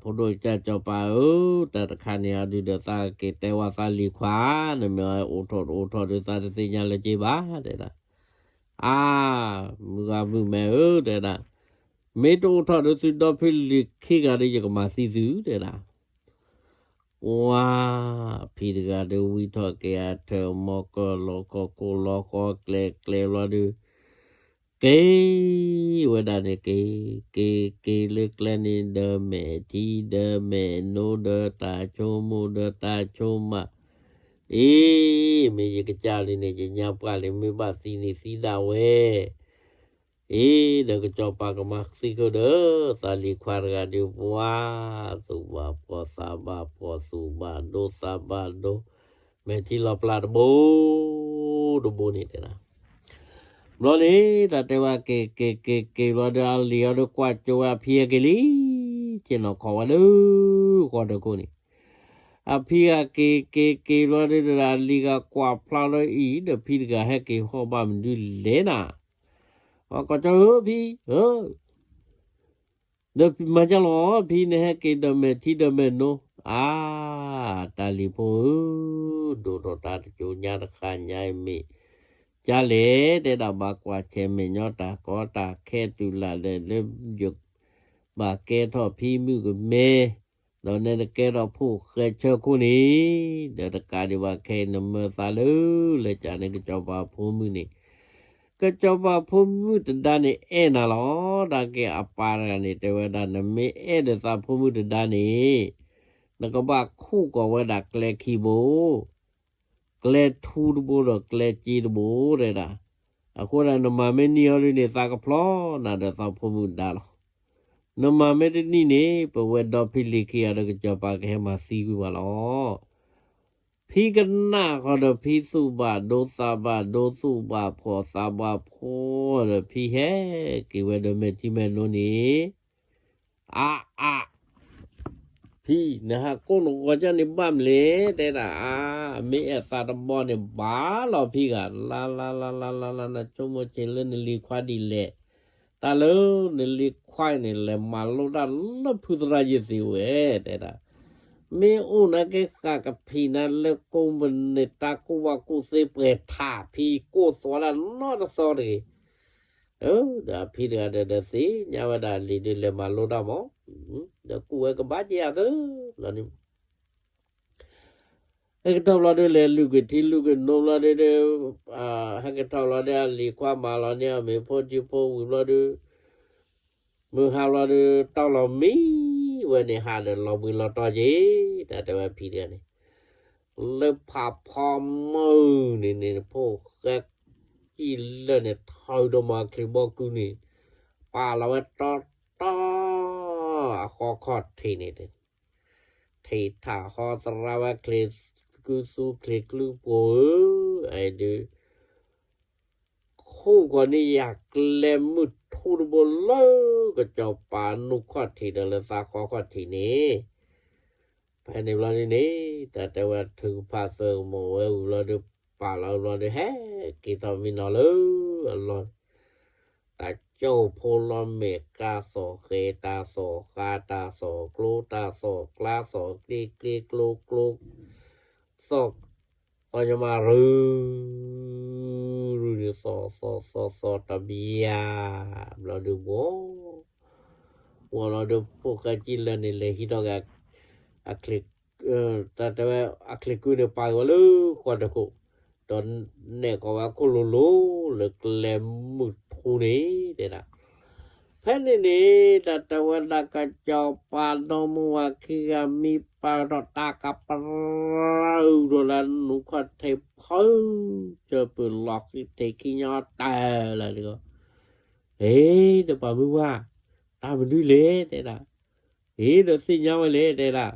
ဖိဒိၣ်ကစၢ်စီၤပၤဧၢ, တၢ်တခါန့ၣ်အဒုးဒီးသးက့ၤတဲဝဲသးလံၤခွါ, နမ့ၢ်အိၣ်ထီၣ်တအိၣ်ထီၣ်ဒုးသးတသ့ၣ်ညါလၢၤက့ဘၣ် တဲဒၣ်. အါ, မုၢ်ဂၤမုၢ်မဲဧၢ တဲဒၣ်, မ့ၢ်တအိၣ်ထီၣ်ဒုးသုဒီဖံလံၤခံဂၤဒုး ယကမၤသံသု တဲဒၣ်. ကွၢ်, ဖံတဂၤဒုးဝံထီၣ်က့ၤအထၢၣ်မီၤကၢၢ်လီၤခီၣ်ကိၢ်လီၤဃီကျဲၤကျဲၤဘျီဒုး က့ၤဝဲဒၣ်န့ၣ်က့ၤ, က့ၤက့ၤလၢကျဲန့ၣ် ဒီးမဲာ်ထံဒီးမဲာ်နိဒီးတၢ်ဆိကမိၣ်ဒီးတၢ်ဆိကမး, အ့, မ့ၢ်ယကစၢ်လံန့ၣ် ယညါပှၢ်လံ မ့ၢ်ဘၣ်သံန့ၣ်သံဒၣ်ဝဲ အ့, ဒီးကစီၤပၤကမၤသံကဒီး သးလံၤခွါတဂၤဒုးပှၤ, သူၣ်ဘၣ်ဖှီၣ်သးဘၣ်ဖှီၣ် သူၣ်ဘၣ်ဒိသးဘၣ်ဒိ, မဲာ်ထံလီၤပျၢ်တဘိ တဘိန့ၣ်တဲဒၣ်. ဘျီန့ၣ် တၢ်တဲဝဲက့ၤက့ၤက့ၤက့ၤဘျီဒီး အလံၤအီၤဒီးကွၢ်ကၠိဝဲအဖံဟဲက့ၤလံ, ဆ့ၣ်နီၤခီဝဲလၢဃီဒီခိၣ်န့ၣ် အဖံဂၤက့ၤက့ၤက့ၤဘျီဒီး အလံၤဂၤကွၢ်ဖျါလၢအံၤ ဒီးဖံတဂၤဟဲက့ၤဟီၣ်ဘၣ်မနုၤလဲၣ်နၤ, အကိးကၠီဧၢဖံဧၢ, ဒီးမၤကၢ်လီၤဖံန့ၣ်ဟဲက့ၤဒီးမဲာ်ထံဒီးမဲာ်နိ, အါ, တၢ်လံၤဖိဧၢ, ဒိၣ်ထီၣ်တၢ်တစိၤညါတဃၣ်ညါအံၤမ့ၢ် ကၢ်လဲၣ် တဲဒၣ်ဘၣ်ကွၢ်ဆၢၣ်မဲာ်ညီတၢ်ကီတၢ်ခဲတုၤလၢ်လၢ လၢယဘၣ်ကဲထီၣ်ဖံမုၣ်ကမဲ, ဒီးနဲနကဲထီၣ်ဖိၣ်ဃဲဆၢခိၣ်န့ၣ်, ဒီးတကးဒံးဘၣ်ခဲအံၤနမၢသးလၢ လၢကၢ်န့ၣ်ကစီၤပၤဖိမုၣ်န့ၣ်, ကစီၤပၤဖိမုၣ်တဒါန့ၣ်အဲၣ်နၤလီၤ. တၢ်က့ၤအပၢ်တဂၤန့ၣ် တဲဝဲဒၣ် နမ့ၢ်အဲၣ်ဒီးသးဖိမုၣ်တဒါန့ၣ်, နကဘၣ်ခူၣ်ကီၤဝဲဒၣ်ကျဲခံဘိ ကျဲထူတဘိဒီးကျဲစ့တဘိ တဲဒၣ်. အဃိဒၣ်နမၤမ့ၢ်န့ၢ်အီၤဒ်န့ၣ် သးကဖျီနၤဒီးသးဖိမုၣ်ဒါလီၤ. နမၤမ့ၢ်တန့ၢ်န့ၣ် ပဝဲဒီဖံလံၤခံဂၤဒီးကစီၤပၤကဟဲမၤသံကွံာ်ပှၤလီၤ. ဖံကနၣ်ဃီဒီးဖံသူၣ်ဘၣ်ဒိသးဘၣ်ဒိ သူၣ်ဘၣ်ဖှီၣ်သးဘၣ်ဖှီၣ်ဒီးဖံဟဲက့ၤဝဲဒီးမဲာ်ထံမဲာ်နိန့ၣ် အါအါ, ဖံ, နဟးကိးနဂီၤကၢ်န့ၣ်ဘၣ်မလဲၣ်, တဲဒၣ်အါ, မ့ၢ်အဲၣ်သးတဘီန့ၣ်ဘၣ်လီၤဖံဂၤ, လါလါလါလါလါလါ နဆိကမိၣ်ဆ့ၣ်လၢနလံၤခွါဒ်လဲၣ်, တၢ်လၢနလံၤခွါအံၤန့ၣ် လဲၤမၤလိတၢ်လၢဖုသရၣ်ယ့ၢ်သ့ၣ်ဝဲ, တဲဒၣ်. မ့ၢ်အိၣ်နာ်က့ဃာ်ကဖံးနၤလၢကိးမုၢ်နံၤ တၢ်ကူၣ်ဘၣ်ကူၣ်သ့ပှဲၤထးဖံကိးသီဒၣ်နီတသီတဂ့ၤ ဒီးဖံတဂၤဒီးသ့ၣ်ညါဝဲဒၣ်လံာ်ဒုးလဲၤမၤလိတၢ်မး, ဒီးကူၣ်ဝဲကဘၣ်က့ၤအသၢလီၤန့ၣ်, ဟဲကထီၣ်ဘျီဒုးလဲၤလုၢ်က့ၤထံလုၢ်က့ၤနိဘျီဒုး, ဟဲကထီၣ်ဘျီဒုးအလံၤခွါမၤလီၤန့ၢ်အီၤမ့ၤဖိဆံဖိဝံၤဘျီဒုး, မုၢ်ဟါဘျီဒုး တီၢ်လီၤမံဝဲန့ၣ် ဟးဒီးလီၤဘှံးလီၤတီၤက့ၤ, တၢ်တဲဝဲဖံတဂၤန့ၣ် လၢဖးဖီမုၢ်န့ၣ်န့ၣ် ဖိၣ်ဃဲကံၣ်လၢာ်န့ၣ် ထီၣ်ဒီးမၤချံးဘီကုန့ၣ် ပာ်လီၤဝဲတီတီ အဃီခီၣ်ထံးန့ၣ်, ထံးထးဟီသရၣ်ဝဲချံးကုသူချံးကျုပှိၤဧၢ, အဒုး ခိ ဖီၣ်ဃီၤန့ၢ်ယၤကျဲမုၢ်ထူတဘိလၢကစီၤပၤနူခီၣ်ထံးဒီးလၢသးဃီခီၣ်ထံးန့ၣ်, ဖဲန့ၣ်ဘျီဒ်န့ၣ် တၢ်တဲဝဲထုကဖၣ်သၢကမီၤဝဲဝံၤဘျီဒီး ပာ်လီၤဘျီဒီး ဟဲက့ၤထီၣ်မံနီၤလၢအလီၢ် တၢ်ကၠီၣ်ဖိလီၤမဲာ် တၢ်သီၣ်ဃဲၤတၢ်သီၣ်ဃါ တၢ်သီၣ်ကျိ တၢ်သီၣ်ကျါ သီၣ်ကျ့ကျ့ကျိကျိ သီၣ် သီၣ်ညီမးရူၤ ရူၤန့ၣ်သီၣ်သီၣ်သီၣ်သီၣ်တဘျီ ဘျီဒီးဘှီ ဘှီလီၤဒီးဖိၣ်ဃဲကံၣ်လၢာ်န့ၣ် လဲၤဟံးထီၣ်က့ၤ အချ့ တၢ်တဲဝဲ အချ့ကုန့ၣ် ပာ်က့ၤဝဲလၢဃီတခိၣ်, ဒီးနဲၣ်ကီးဝဲခိၣ်လိၤလိၤလၢကျဲမုၢ်ထူန့ၣ် တဲဒၣ်. ဖဲန့ၣ်န့ၣ် တၢ်တဲဝဲဒၣ်ကစီၤပၤဒီမါဝၤခံဂၤမံပာ်ထီၣ်တၢ်ကပၤ ဒီးလၢနူခီၣ်ထံးဖု စၢပၢၤလီၤဃံထံးခံညီတၢ်လၢတဂီၢ်, အ့ ဒီးပှၤမုၢ်ဝါ တၢ်မနုၤလဲၣ် တဲဒၣ်. အ့ ဒီးသ့ၣ်ညါဝဲလဲၣ် တဲဒၣ်.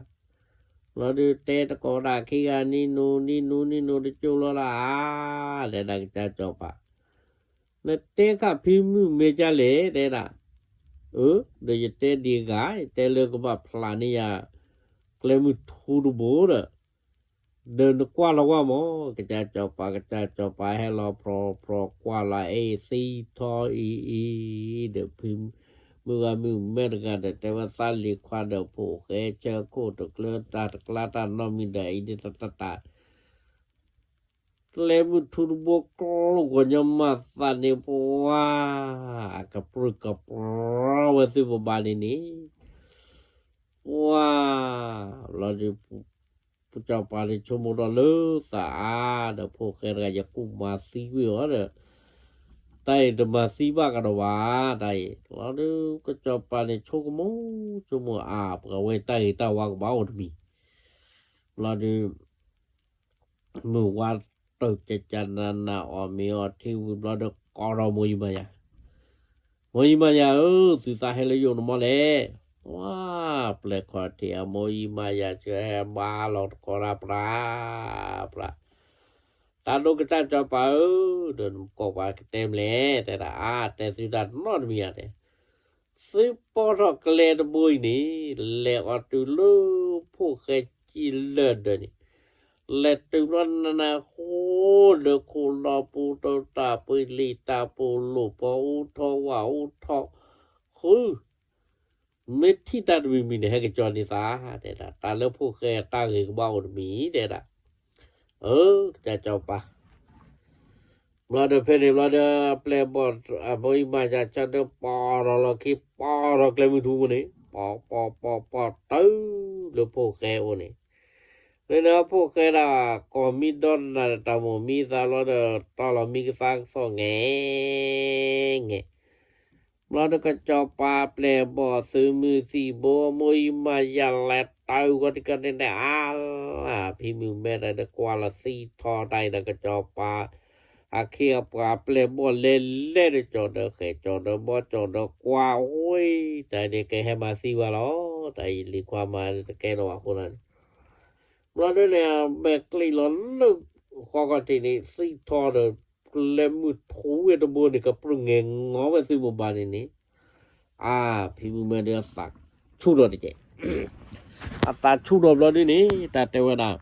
ဘျီဒီးတဲတကိးဒၣ်ခံဂၤ နံၤနူၤ နံၤနူၤ နံၤနူၤ တကၠိလီၤဒၣ်ဧါ တဲဒၣ်ကစၢ်စီၤပၤ, နတဲဃာ်ဖံမုၣ်မဲာ်ကၢ်လဲၣ် တဲဒၣ်. အၢ ဒီးယတဲဒံးဂၤ ယတဲလၢကဘၣ်ဖျါန့ၢ်ယၤ ကျဲမုၢ်ထူတဘိဒီး ဒီးနကွၢ်လီၤဝဲမး ကစၢ်စီၤပၤ ကစၢ်စီၤပၤဟဲလီၤ ဖြီဖြီကွၢ်လီၤ အ့ သံထီအံၤအံၤ ဒီးဖံမုၣ်ဂၤမုၣ်မဲာ်တဂၤဒီး တဲဝဲသးလံၤခွါဒီးဖိၣ်ဃဲဆၢခိၣ်တကျၢ တၢ်တကျါတၢ်နီတမံၤဒီး အံၤဒ်တၢ်တၢ်တၢ် ကျဲမုၢ်ထူတဘိကျိကီၢ်ညီမၤသးန့ၣ် ပှၤ အကပြုၢ်ကပြီဝဲသ့ၣ်ပဘၣ်န့ၣ်န့ၣ် ပှၤ လီၤဒီး ကစီၤပၤန့ၣ်ဆိကမိၣ်ထီၣ်လၢသးအါ ဒီးဖိၣ်ဃဲတဂၤ ယကူၣ်မၤသံကွံာ်အီၤဒီး တၢ်အံၤတမၤသံဘၣ်ကဒီးဘၣ် တၢ်အံၤ လီၤဒီး ကစီၤပၤန့ၣ်ဆိကမိၣ် ဆိကမိၣ်အါ ပှၤဝဲတၢ်ဂ့ၤတၢ်ဝါကဘၣ်အိၣ်တမံၤ လီၤဒီး မုၢ်ဝါတၢၢ်ကကနနအီၣ်မ့ၤအီထံဝံၤဘျီဒီး ကိးထီၣ်မိၢ်အံၤမၤယၤ, မိၢ်အံၤမၤယၤဧၢ, သုသးဟဲလၢယအိၣ်န့ၣ်မီၢ်လဲၣ်. ဝါ ပျဲၢ်ခီၣ်ထံးအမိၢ်အံၤမၤယၤ ဆၢဟဲဘါလီၤတကိးတၢ်ပြး ပြး, တၢ်ဒိၣ်ကစၢ်စီၤပၤဧၢ, ဒီးနကိးပှၤကတဲမလဲၣ်, တဲဒၣ်အါ တဲသုတၢ်နီတမံၤဧါတဲ သုပီထီၣ်ကျဲတဘိအံၤန့ၣ် လဲၤအီၤတုၤလၢဖိၣ်ဃဲကံၣ်လၢာ်ဒၢးန့ၣ်, လဲၤတုၤဘျီနနၢ်ဟူဒီးခိၣ်လီၤပူၤ တၢ်ပှ့ၤလံာ်တၢ်ပူၤလိာ် ပှၤအူထီၣ်ဝၣ်အူထီၣ်ဃု, မ့ၢ်ထံၣ်တၢ်တမံၤမံၤန့ၣ် ဟဲက့ၤကၠီန့ၢ်သး တဲဒၣ်, တၢ်လၢဖိၣ်ဃဲတၢ်ဂ့ၤကဘၣ်အိၣ်တမံၤ တဲဒၣ်, အၢ ကစၢ်စီၤပၤ ဘျီဒီးဖဲန့ၣ်ဘျီဒီး ပျဲၢ်ဘီၣ်အမိၢ်အံၤမၤယၤဆၢဒီး ပီၢ်ထီၣ်လီၢ်ခံ ပီၢ်ထီၣ်ကျဲမုၢ်ထူပူၤန့ၣ် ပီၢ်ပီၢ်ပီၢ်ပီၢ်တုၤလၢဖိၣ်ဃဲအိၣ်န့ၣ်, လၢန့ၣ်ဖိၣ်ဃဲဒၣ် ကိးမံဒီနၤဒီးတၢ်မိၣ်မံသးဘျီဒီး တီၢ်လီၤမံကသါကသီၣ်ငဲၤ ငဲၤ ဘျီဒီးကစီၤပၤပျဲၢ်ဘီၣ်သုးမုၢ်သံၣ်ဘိ အမိၢ်အံၤမၤယၤလဲၤတၢ်ဂီၤတကန့ၣ်န့ၣ် အါလၢ ဖံမုၢ်မဲာ်ဒီးကွၢ်လီၤသံထီတၢ်အံၤဒီးကစီၤပၤ အခ့အပှၤပျဲၢ်ဘီၣ်လဲၤလဲၤဒီးကၠီၤဒီးဃဲၤကၠီၤဒီးဘီကၠီၤဒီးကွၢ်ဝဲ တၢ်အံၤန့ၣ်ကဟဲမၤသံဘၣ်လီၤ တၢ်အံၤလံၤခွါမၤတကဲလီၤဘၣ်အဃိန့ၣ် ဘျီဒ်န့ၣ် မဲာ်ကျ့လီၤလၢဃီခီၣ်ထံးန့ၣ် သံထီဒီး ကျဲမုၢ်ထူဝဲတဘိန့ၣ် ကပြုၢ်ငဲၤငီဝဲသုဘိးဘၣ်န့ၣ်န့ၣ်, အါ ဖံမုၢ်မဲာ်ဒီးအသးဆူၣ်ထီၣ်တက့ၢ်. အသးဆူၣ်ထီၣ်ဘျီဒ်န့ၣ် တၢ်တဲဝဲဒၣ်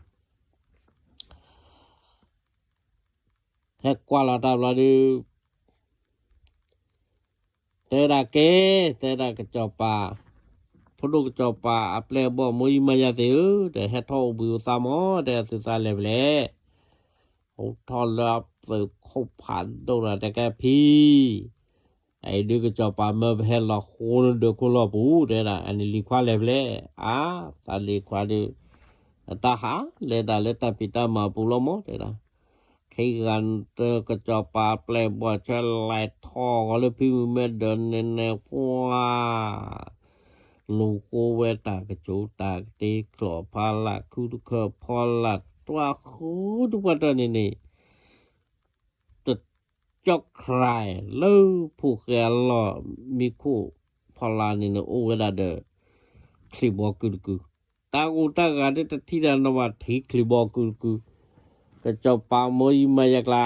ဟဲကွၢ်လီၤတၢ်ဘျီဒုး တဲဒၣ်ကဲ, တဲဒၣ်ကစီၤပၤ, ဖိဒိၣ်ကစီၤပၤ အပျဲၢ်အဘီၣ်မိၢ်အံၤမၤယၤသ့ၣ်ဧၢ, ဒီးဟဲထီၣ်အိၣ်ဘှံးအိၣ်သါမး, တဲသုသးလဲၤဖဲလဲၣ်, အိၣ်ထီၣ်လၢအသုးခိၣ်ဖးဒိၣ်လီၤ တဲကဲဖံ အအံၤဒုးကစီၤပၤမၢပဟဲလီၤဃိလၢဒၢးခိၣ်လီၢ်ပူၤ တဲဒၣ်, အန့ၣ်လံၤခွါလဲၤဖဲလဲၣ်, အါ သးလံၤခွါဒုး အတၢ်ဟးလဲၤဒၣ်လၢတၢ်ဖံးတၢ်မၤပူၤလီၤမး တဲဒၣ်, ခံဂၤတကစီၤပၤပျဲၢ်ဘီၣ်ဆၢလဲၤထီၣ်ဂီၤလၢဖံမုၢ်မဲာ်ဒီးန့ၣ်န့ၣ် ပှၤ လူၤဃိဝဲတၢ်ကစူၤတၢ်ကတ့ ကျီၢ်ဖီလာ်ခုတခၢၣ်ဖီလာ်တွၤဃုတပှၢ်တၢၢ်န့ၣ်န့ၣ် တကၠီၣ်ခြဲးလၢဖိၣ်ဃဲအလီၢ်မံခိၣ်ဖီလာ်န့ၣ်န့ၣ် အိၣ်ဝဲဒၣ်ဒီး ချံးဘီကုတကု, တၢ်ဂိၢ်တၢ်ဂၤဒ်တထံၣ်တၢ်နီၢ်ဘၣ် ထံးချံးဘီကုတကု, ကစီၤပၤမိၢ်ယံၤမၤယၤကျါ,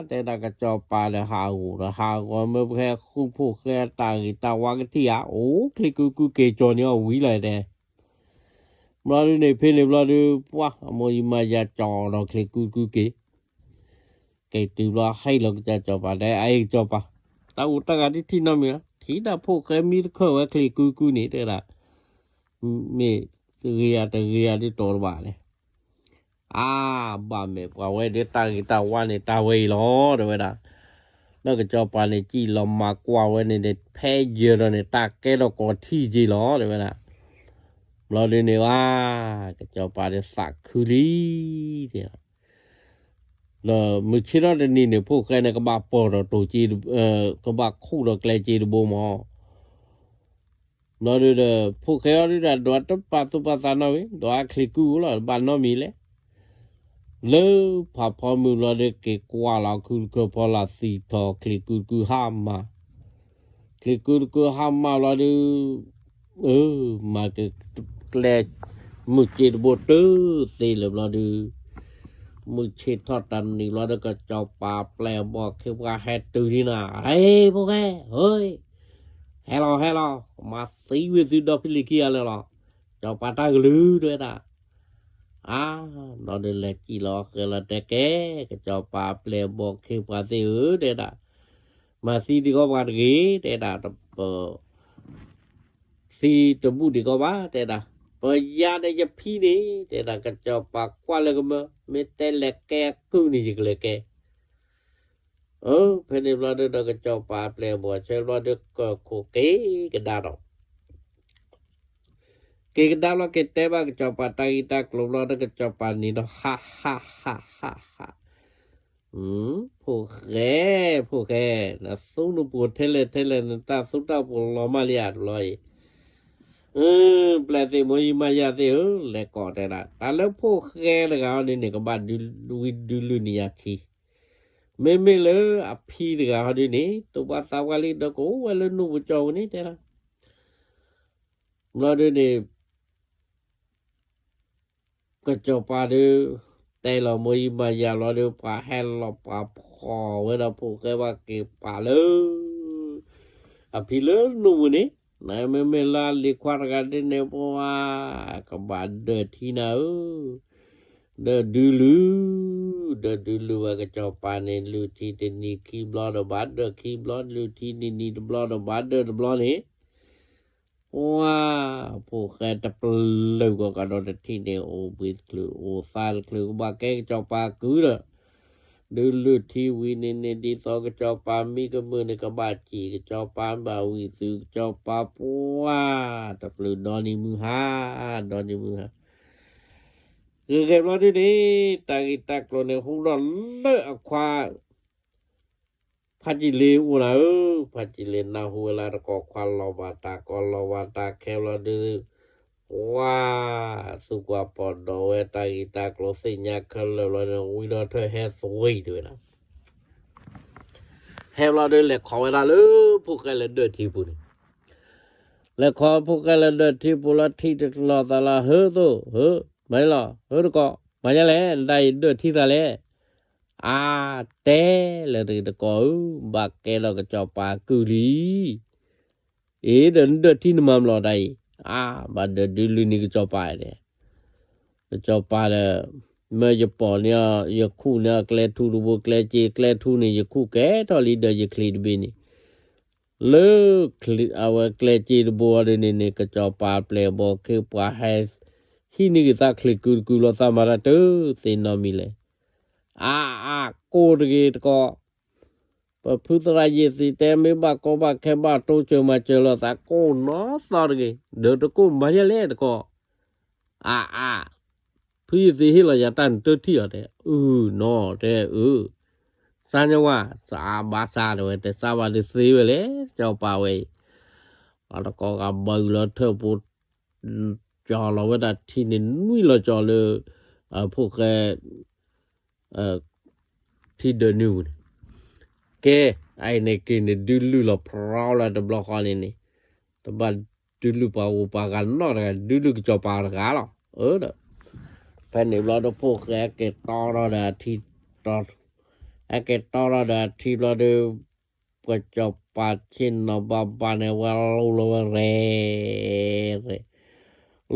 တဲဒၣ်ကစီၤပၤဒီးဟးဂီၤဒီး ဟးဂီၤမ့ၢ်ပှဲၤဃုဖိၣ်ဃဲတၢ်ဂ့ၤတၢ်ဝါကထံၣ်ဧါ, အိၣ်ချံးကူကူက့ၤကၠီၤန့ၢ်အီၤဝံၤလီၤတဲ. ဘျီဒုန့ၣ်ဖဲန့ၣ်ဘျီဒု ပှၤအမိၢ်ယံၤမၤယၤကၠီၤဒီးချံးကူကူက့ၤ က့ၤတုၤဘျီဟဲလီၤကစီၤပၤတဲ အအံၤကစီၤပၤ, တၢ်အိၣ်တၢ်ဂၤဒ်ထံၣ်နီတမံၤလီၤ, ထံၣ်ဒၣ်ဖိၣ်ဃဲမံတခၢၣ်ဝဲချံးကူကူန့ၣ်တဲဒၣ်, မ့ၢ်ဂ့ၤယၤတဂ့ၤယၤဒ်တီၤတဘၣ်န့ၣ် အါ, ဘၣ်မ့ၢ်ပှၤဝဲဒၣ်တၢ်ဂ့ၤတၢ်ဝါန့ၣ် တၢ်ဝဲအံၤလီၤ တဲဝဲဒၣ်. ဒီးကစီၤပၤန့ၣ် စံၣ်လီၤမၤကွၢ်ဝဲန့ၣ်န့ၣ် ဖဲယၢၤဒီးန့ၣ် တၢ်ကဲထီၣ်ကီးထံၣ်က့ၤလီၤ တဲဝဲဒၣ်. ဘျီဒုန့ၣ်ဝဲ ကစီၤပၤဒီးသးခုလံ တဲ ဒီးမုၢ်ဆ့ၣ်ထီၣ်တနံၤန့ၣ် ဖိၣ်ဃဲန့ၣ် ကဘၣ်ပီၢ်ဒီးတိၤက့, ကဘၣ်ခူၣ်ဒီးကျဲက့တဘိမး. ဘျီဒုဒီး ဖိၣ်ဃဲအီၤဒုဒီး ဒွးတပာ်သူၣ်ပာ်သးနီတမံၤ, ဒွးချံးကူကူလီၤ ဘၣ်နီတမံၤလဲၣ်. လၢဖးဖီမုၢ်ဘျီဒု က့ၤကွၢ်လီၤခုတကၢၢ်ဖီလာ်သံၣ်ထီၣ် ချံးကူကူဟါမၢ်, ချံးကူကူဟါမၢ်ဘျီဒု အၢ မၤက့ၤကျဲ မုၢ်က့တဘိတုၤသ့လၢၤဘျီဒု မုၢ်ဆ့ၣ်ထီၣ်တနံၤဘျီဒု ကစီၤပၤပျဲၢ်အဘီၣ်ခ့ပှၤဟဲတုၤလံနၤ, အ့ ဖိၣ်ဃဲ, ဟဲလီၤ ဟဲလီၤ, မၤသံဝံၤသုဒီဖံလံၤခံဂၤလၢာ်လီၤ, စီၤပၤတၢ်ကလုၢ် တဲဝဲဒၣ်. အါ, ဘျီဒုလဲၤစံၣ်လီၤဃဲလီၤတဲကဲ, ကစီၤပၤပျဲၢ်အဘီၣ်ခ့ပှၤသ့ၣ်ဧၢ တဲဒၣ်, မၤသံဒံးကီးပှၤတဂ့ၤ တဲဒၣ်, တပ သံတဘူၣ်ဒံးကီးဘၣ် တဲဒၣ်, ပယၤဒီးယဖံန့ၣ် တဲဒၣ် ကစီၤပၤကွၢ်လၢကမၢ မ့ၢ်တဲလဲၤကဲအကုၢ်န့ၣ် ယကလဲၤကဲ. အၢ ဖဲန့ၣ်ဘျီဒုဒီးကစီၤပၤအပျဲၢ်အဘီၣ်ဆၢဘျီဒု ကီၢ်ခိၣ်က့ၤကဒါဒီး က့ၤကဒါဘျီ က့ၤတဲဘၣ်ကစီၤပၤတၢ်ဂ့ၢ်တၢ်ကျိၤဘျီဒီး ကစီၤပၤန့ၣ်ဒီး ဟးဟးဟးဟး, ဖိၣ်ဃဲ, ဖိၣ်ဃဲ, နသူနပိၤထဲလဲၣ်ထဲလဲၣ် နတၢ်သူတၢ်ပိၤလီၤမၢ်လံဧါတဘျီအံၤ, ပျဲၢ်သ့ၣ်မိၢ်ယံၤမၤယၤသ့ၣ်ဧၢ, လဲၤကိးတဲဒၣ် တၢ်လၢဖိၣ်ဃဲတဂၤဟီဒ်န့ၣ် ကဘၣ်ဝံဒုးလုၢ်န့ၢ်ယၤခံ, မ့မ့ၢ်လၢအဖံတဂၤဟီဒ်န့ၣ် တဘၣ်သးဝဲလံဒီး ကအိၣ်ဝဲလၢနူၢ်ပူၤကၠီပူၤန့ၣ်တဲဒၣ်. ဘျီဒုန့ၣ် ကစီၤပၤဒု တဲလီၤမိၢ်ယံၤမၤယၤလီၤဒီး ပှၤဟဲလီၤပှၤဖီၣ်ဝဲဒီးဖိၣ်ဃဲဘၣ်က့ၤပာ်လၢ အဖံလၢနူၢ်ပူၤန့ၣ်, မ့မ့ၢ်လၢအလံၤခွါတဂၤဒ်န့ၣ် ပှၤ ကဘၣ်ဒၢးထံနၤဧၢ, ဒၢးဒုးလုၢ်, ဒၢးဒုးလုၢ်ဝဲကစီၤပၤန့ၣ် လုၢ်ထံတနံၤခံဘျီဒီး ဘၣ်ဒၢးခံဘျီ, လုၢ်ထံနံၤနံၤတဘျီဒီး ဘၣ်ဒၢးတဘျီန့ၣ် ပှၤ ဖိၣ်ဃဲတပလုာ်ကီးကဒီးတထံၣ်န့ၣ် အိၣ်ဘှံးတချုး အိၣ်သါတချုး ကဘၣ်ကဲကစီၤပၤကုၢ်ဒီး, ဒုးလုၢ်ထံဝံၤန့ၣ်န့ၣ် ဒ်သိးကစီၤပၤမံကမုာ်န့ၣ် ကဘၣ်စံၣ်ကစီၤပၤဘၣ်ဝံၤသုး ကစီၤပၤပှၤ တပလုာ်ဒီနံၤမုၢ်ဟါ, ဒီနံၤမုၢ်ဟါ ဂ့ၤဂ့ၤဘျီဒုန့ၣ် တၢ်ဂ့ၢ်တၢ်ကျိၤန့ၣ် ဟူထီၣ်လၢအခွါ ဖးကံလ့အိၣ်နၤဧၢ, ဖးကံလ့နၢ်ဟူဝဲလၢတကိးခွါလီၤဘၣ်တၢ်ကီလီၤဘၣ်တၢ်ခဲဘျီဒု, ပှၤ သူၣ်ကွၢ်ပီၣ်ဒီးဝဲတၢ်ဂ့ၢ်တၢ်ကျိၤသ့ၣ်ညါခဲလၢာ်ဘျီန့ၣ် ဝံၤဒီးထွဲဟဲသွံၣ်တဝဲဒၣ် ဟဲဘျီဒု လဲၤခိးဝဲဒၣ်လၢဖိၣ်ဃဲလၢဒၢးထံပူၤန့ၣ်, လဲၤခိးဖိၣ်ဃဲလၢဒၢးထံပူၤလီၤ ထံၣ်တလီၤသးလီၤ ဟၢသိၣ် ဟၢ မၤန့ၢ်လီၤ ဟၢတကိး မၤယါလဲၣ် နတၢ်အံၤဒၢးထံသးလဲၣ်, အါ တဲလၢတကိးဧၢ, ဘၣ်ကဲထီၣ်ကစီၤပၤကုၢ်လံ အ့ ဒီးနဒၢးထံနမၤမလီၤတၢ်အံၤ, အါ ဘၣ်ဒၢးဒုးလုၢ်န့ၢ်ကစီၤပၤဒီး, ကစီၤပၤဒီး, မၢယပိာ်န့ၢ် ယခူၣ်န့ၢ်အကျဲထူတဘိ ကျဲစ့ကျဲထူန့ၣ် ယခူၣ်ကဲထီၣ်လံဒီးယချံးတဘ့ၣ်န့ၣ်, လၢ အဝဲကျဲစ့တဘိအီၤဒ်န့ၣ်န့ၣ် ကစီၤပၤပျဲၢ်ဘီၣ်ခ့ပှၤဟဲ ဟံးန့ၢ်က့ၤသးချံးကုၢ်တကုၢ်လီၤ သးမၤတၢ်တသ့နီတမံၤလဲၣ်, အါ အါ ကိၢ်တဂ့ၤတကိး ပဖုသရၣ်ယ့ၣ်သံးတဲမ့ၢ်ဘၣ်ကီဘၣ်ခဲဘၣ်တိစၢၤမၤစၢၤလီၤသးကိၢ်နီသီတဂ့ၤ, ဒီးတကိၢ်မၤယါလဲၣ်တကိး, အါ အါ ဖုယ့ၣ်သံးဟ့ၣ်လီၤယၤတၢ်နတထံၣ်အီၤတဲ, အု နီတဲ အု စါညီဝါ စးဘၣ်စးတဝဲ တစးဘၣ်ဒုးသ့ဝဲလဲၣ် ကစီၤပၤဝဲအံၤ, အတကိးဂၤဘၣ်အုလီၤထၢၣ်ဖိ ကၠီလီၤဝဲဒၣ်ထံန့ၣ် နွံလီၤကၠီလၢ ဖိၣ်ဃဲ ထံဒၢးနုၢ်ပူၤန့ၣ်, ကဲ အအံၤန့ၣ်က့ၤန့ၣ် ဒုးလုၢ်လီၤဖြီလၢတဘျီဃီန့ၣ်န့ၣ်, တဘၣ်ဒုးလုၢ်ပှၤဂိၢ်ပှၤဂၤနီတဂၤ ဒုးလုၢ်ကစီၤပၤတဂၤလီၤ, အၢ ဒီး ဖဲန့ၣ်ဘျီဒီးဖိၣ်ဃဲက့ၤတီထီၣ်ဒီးအထံ, တီ, အက့ၤတီထီၣ်ဒီးအထံဘျီဒီး ပှၤစီၤပၤဆ့ၣ်နီၤဘၣ်ဘၣ်န့ၣ်ဝဲလူလီၤဝဲရဲၣ်,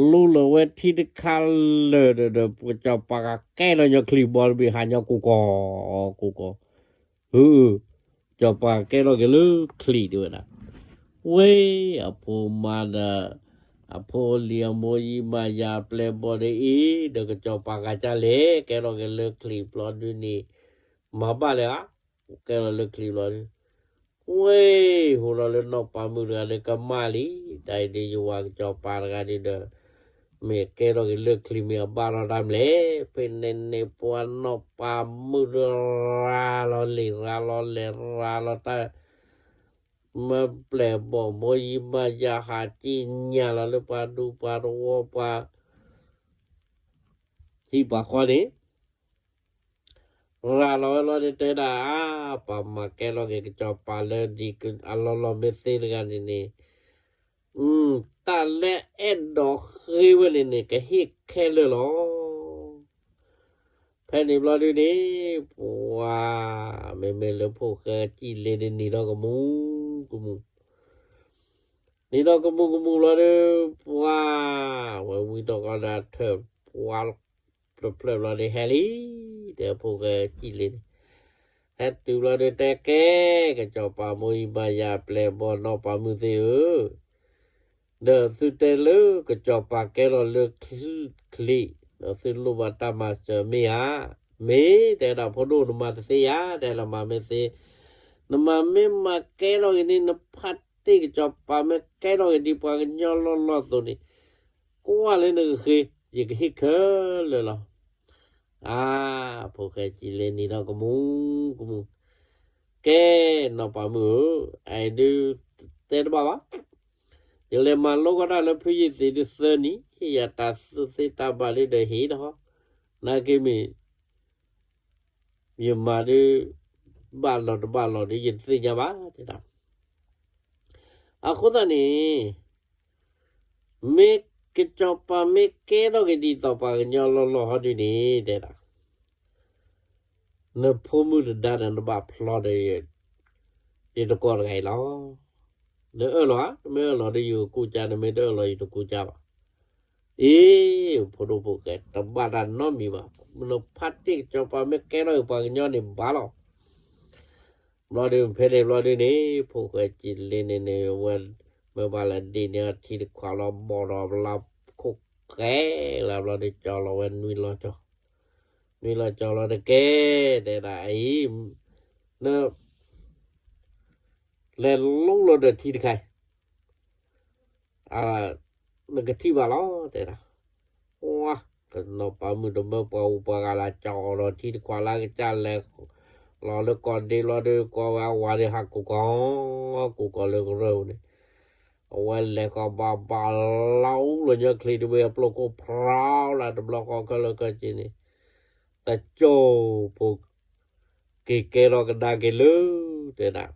လူလီၤဝဲထံတခါလၢာ်ဒီး ဒီးပှၤစီၤပၤကကဲထီၣ်ညီချံးဘီတဘ့ၣ်ဟးညီကိၢ်ကီၢ်, ကိၢ်ကီၢ်, ဟု, စီၤပၤကကဲထီၣ်က့ၤလၢချံးတဲဝဲဒၣ်, ဝဲ, အဖိမါဒီး အဖိလံၤအမိၢ်ယံမၤယၤအပျဲၢ်အဘီၣ်ဒ်အံၤ, ဒီးကစီၤပၤဂၤကၢ်လဲၣ် ကဲထီၣ်က့ၤလၢချံးဘျီဒုန့ၣ်, မၤဘၣ်လဲၣ်ဧါ, ကဲထီၣ်လၢချံးဘျီဒု, ဝဲ, ဟူးထီၣ်လၢနီၢ်ပၤမုၣ်တဂၤဒီးကမၣ်လံ, တၢ်အံၤဒ်ယဝၤကစီၤပၤတဂၤဒုဒီး, မ့ၢ်ကဲထီၣ်က့ၤလၢချံးမ့ၢ်အဘၣ်ထီၣ်တၢ်မလဲၣ်, ဖဲန့ၣ်န့ၣ်ပှၤနီၢ်ပၤမုၣ်ဒီး ရၤလီၤလံာ်ရၤလီၤလဲၢ်ရၤလီၤတၢ် မၢပျဲၢ်ဘီၣ်မိၢ်ယံမၤယၤဟးက့ၤညၣ်လီၤလၢပှၤဒူပှၤသဝီပှၤ ဟံၣ်ပှၤဃီန့ၣ်, ရၤလီၤဝဲလီၤန့ၣ်တဲဒၣ်အါ, ပှၤမၤကဲထီၣ်က့ၤကစီၤပၤလၢဒ်အလီၢ်လီၢ်မ့ၢ်သ့တဂၤန့ၣ်န့ၣ်, တၢ်လၢအဲၣ်ဒိးဃ့ဝဲန့ၣ်န့ၣ် ကဟ့ၣ်ခဲလၢာ်လီၤ. ဖဲန့ၣ်ဘျီဒုန့ၣ်, ပှၤ, မ့မ့ၢ်လၢဖိၣ်ဃဲကံၣ်လ့န့ၣ် နံၤထီၣ်ကမူၤကမူၤ, နံၤထီၣ်ကမူၤကမူၤဘျီဒု, ပှၤ, ဝဲဝံထီၣ်ကီဒီးထၢၣ်ပှၤတဖျၢၣ်ဘျီဒုဟဲလံ, တဲဖိၣ်ဃဲကံၣ်လ့န့ၣ်, ဟဲတုၤဘျီဒုတဲကဲ, ကစီၤပၤမိၢ်ယံမၤယၤပျဲၢ်ဘီၣ်နီၢ်ပၤမုၣ်သ့ၣ်ဧၢ, ဒီးသုတဲလၢကစီၤပၤကဲထီၣ်လၢချံး, ဒီးသုလိၣ်ဘၣ်တၢ်မၤစၢၤမ့ၢ်ဧါ, မ့ၢ်တဲဒၣ်ဖိဒိၣ်နမၤတသ့ဧါ, တဲလၢမၤမ့ၢ်သ့, နမၤမ့ၢ်မၤကဲထီၣ်က့ၤန့ၣ် နဖါတ့ၢ်ကစီၤပၤမ့ၢ်ကဲထီၣ်က့ၤဒ်ပှၤကညီလီၢ်လီၢ်အသိးန့ၣ်, ကွၢ်လၢနကဃ့, ယကဟ့ၣ်ခဲလၢာ်လီၤ. အါ, ဖိၣ်ဃဲကံၣ်လ့နံၤထီၣ်ကမူၤကမူၤ, ကဲ, နီၢ်ပၤမုၣ်ဧၢ, အအံၤဒု, တဲတဘၣ်ဘၣ်, ယလဲၤမၤလိကီတၢ်လၢဖုယ့ၢ်သ့ၣ်ဒုသၢနံၣ်, ဟ့ၣ်ယၤတၢ်သူၣ်သ့တၢ်ဘၣ်ဒုဒီးဟ့ၣ်ဒီး, နာ်က့မ့ၢ် ယမၤဒု, ဘၣ်လီၤတဘၣ်လီၤဒု ယတသ့ၣ်ညါဘၣ်တဲဒၣ်. အဃိသတးန့ၣ်, မ့ၢ်ကစီၤပၤမ့ၢ်ကဲထီၣ်က့ၤဒ်သိးပှၤကညီလီၢ်လီၢ်ဟီဒုန့ၣ်တဲဒၣ်, နဖိမုၣ်တဒါဒီးနဘၣ်ဖျီဒီး ယတကိးတဂၤအံၤလီၤ. နအၢၣ်လီၤဧါ, နမ့ၢ်အၢၣ်လီၤဒီးယကကူစါ, နမ့ၢ်တအၢၣ်လီၤယတကူစါဘၣ်. အ့, ဖိဒိၣ်ဖိၣ်ဃဲ, တဘၣ်တၢ်နီတမံၤဘၣ်, နဖါတ့ၢ်ကစီၤပၤမ့ၢ်ကဲထီၣ်က့ၤပှၤကညီန့ၣ်ဘၣ်လီၤ. ဘျီဒုဖဲန့ၣ်ဘျီဒုန့ၣ် ဖိၣ်ဃဲကံၣ်လ့န့ၣ်န့ၣ် ဝဲမ့ၢ်ဘၣ်လဲၤဒံးန့ၢ်အထံတခွးလီၤ ဘီၣ်ဒီးလၢခိၣ်ဃဲလၢဘျီဒု ကၠီလီၤဝဲနွံလီၤကၠီ, နွံလီၤကၠီလီၤတကဲ, တဲဒၣ်အံၤ, န လဲၤလူလီၤဒီးထံတခါအံၤ နကထံၣ်ဘၣ်လီၤ တဲဒၣ်. ပှၤ ကနီၢ်ပၤမုၣ်တမၢပှၤအူပှၤဂၤလၢကၠီဒီးထံတခွးလၢကစၢ်လဲၤ လီၤလၢကီၢ်ဒ့ဘျီဒု ကွၢ်ဝဲအဝၤဒုးဟးကိၢ်ကီၢ်, ကိၢ်ကီၢ်လၢကရၢၢ်န့ၣ်, အဝဲလဲၤဃီၤဘၣ်ဘၣ်လီၤအူလီၤညီချံတဘ့ၣ်အပျိၢ်ခိၣ်ဖြါလၢ တဘျီဃီခဲလၢာ်ခဲဆ့န့ၣ်, တကၠိၢ်ဖိ က့ၤကဲထီၣ်ကဒါက့ၤလၢ တဲဒၣ်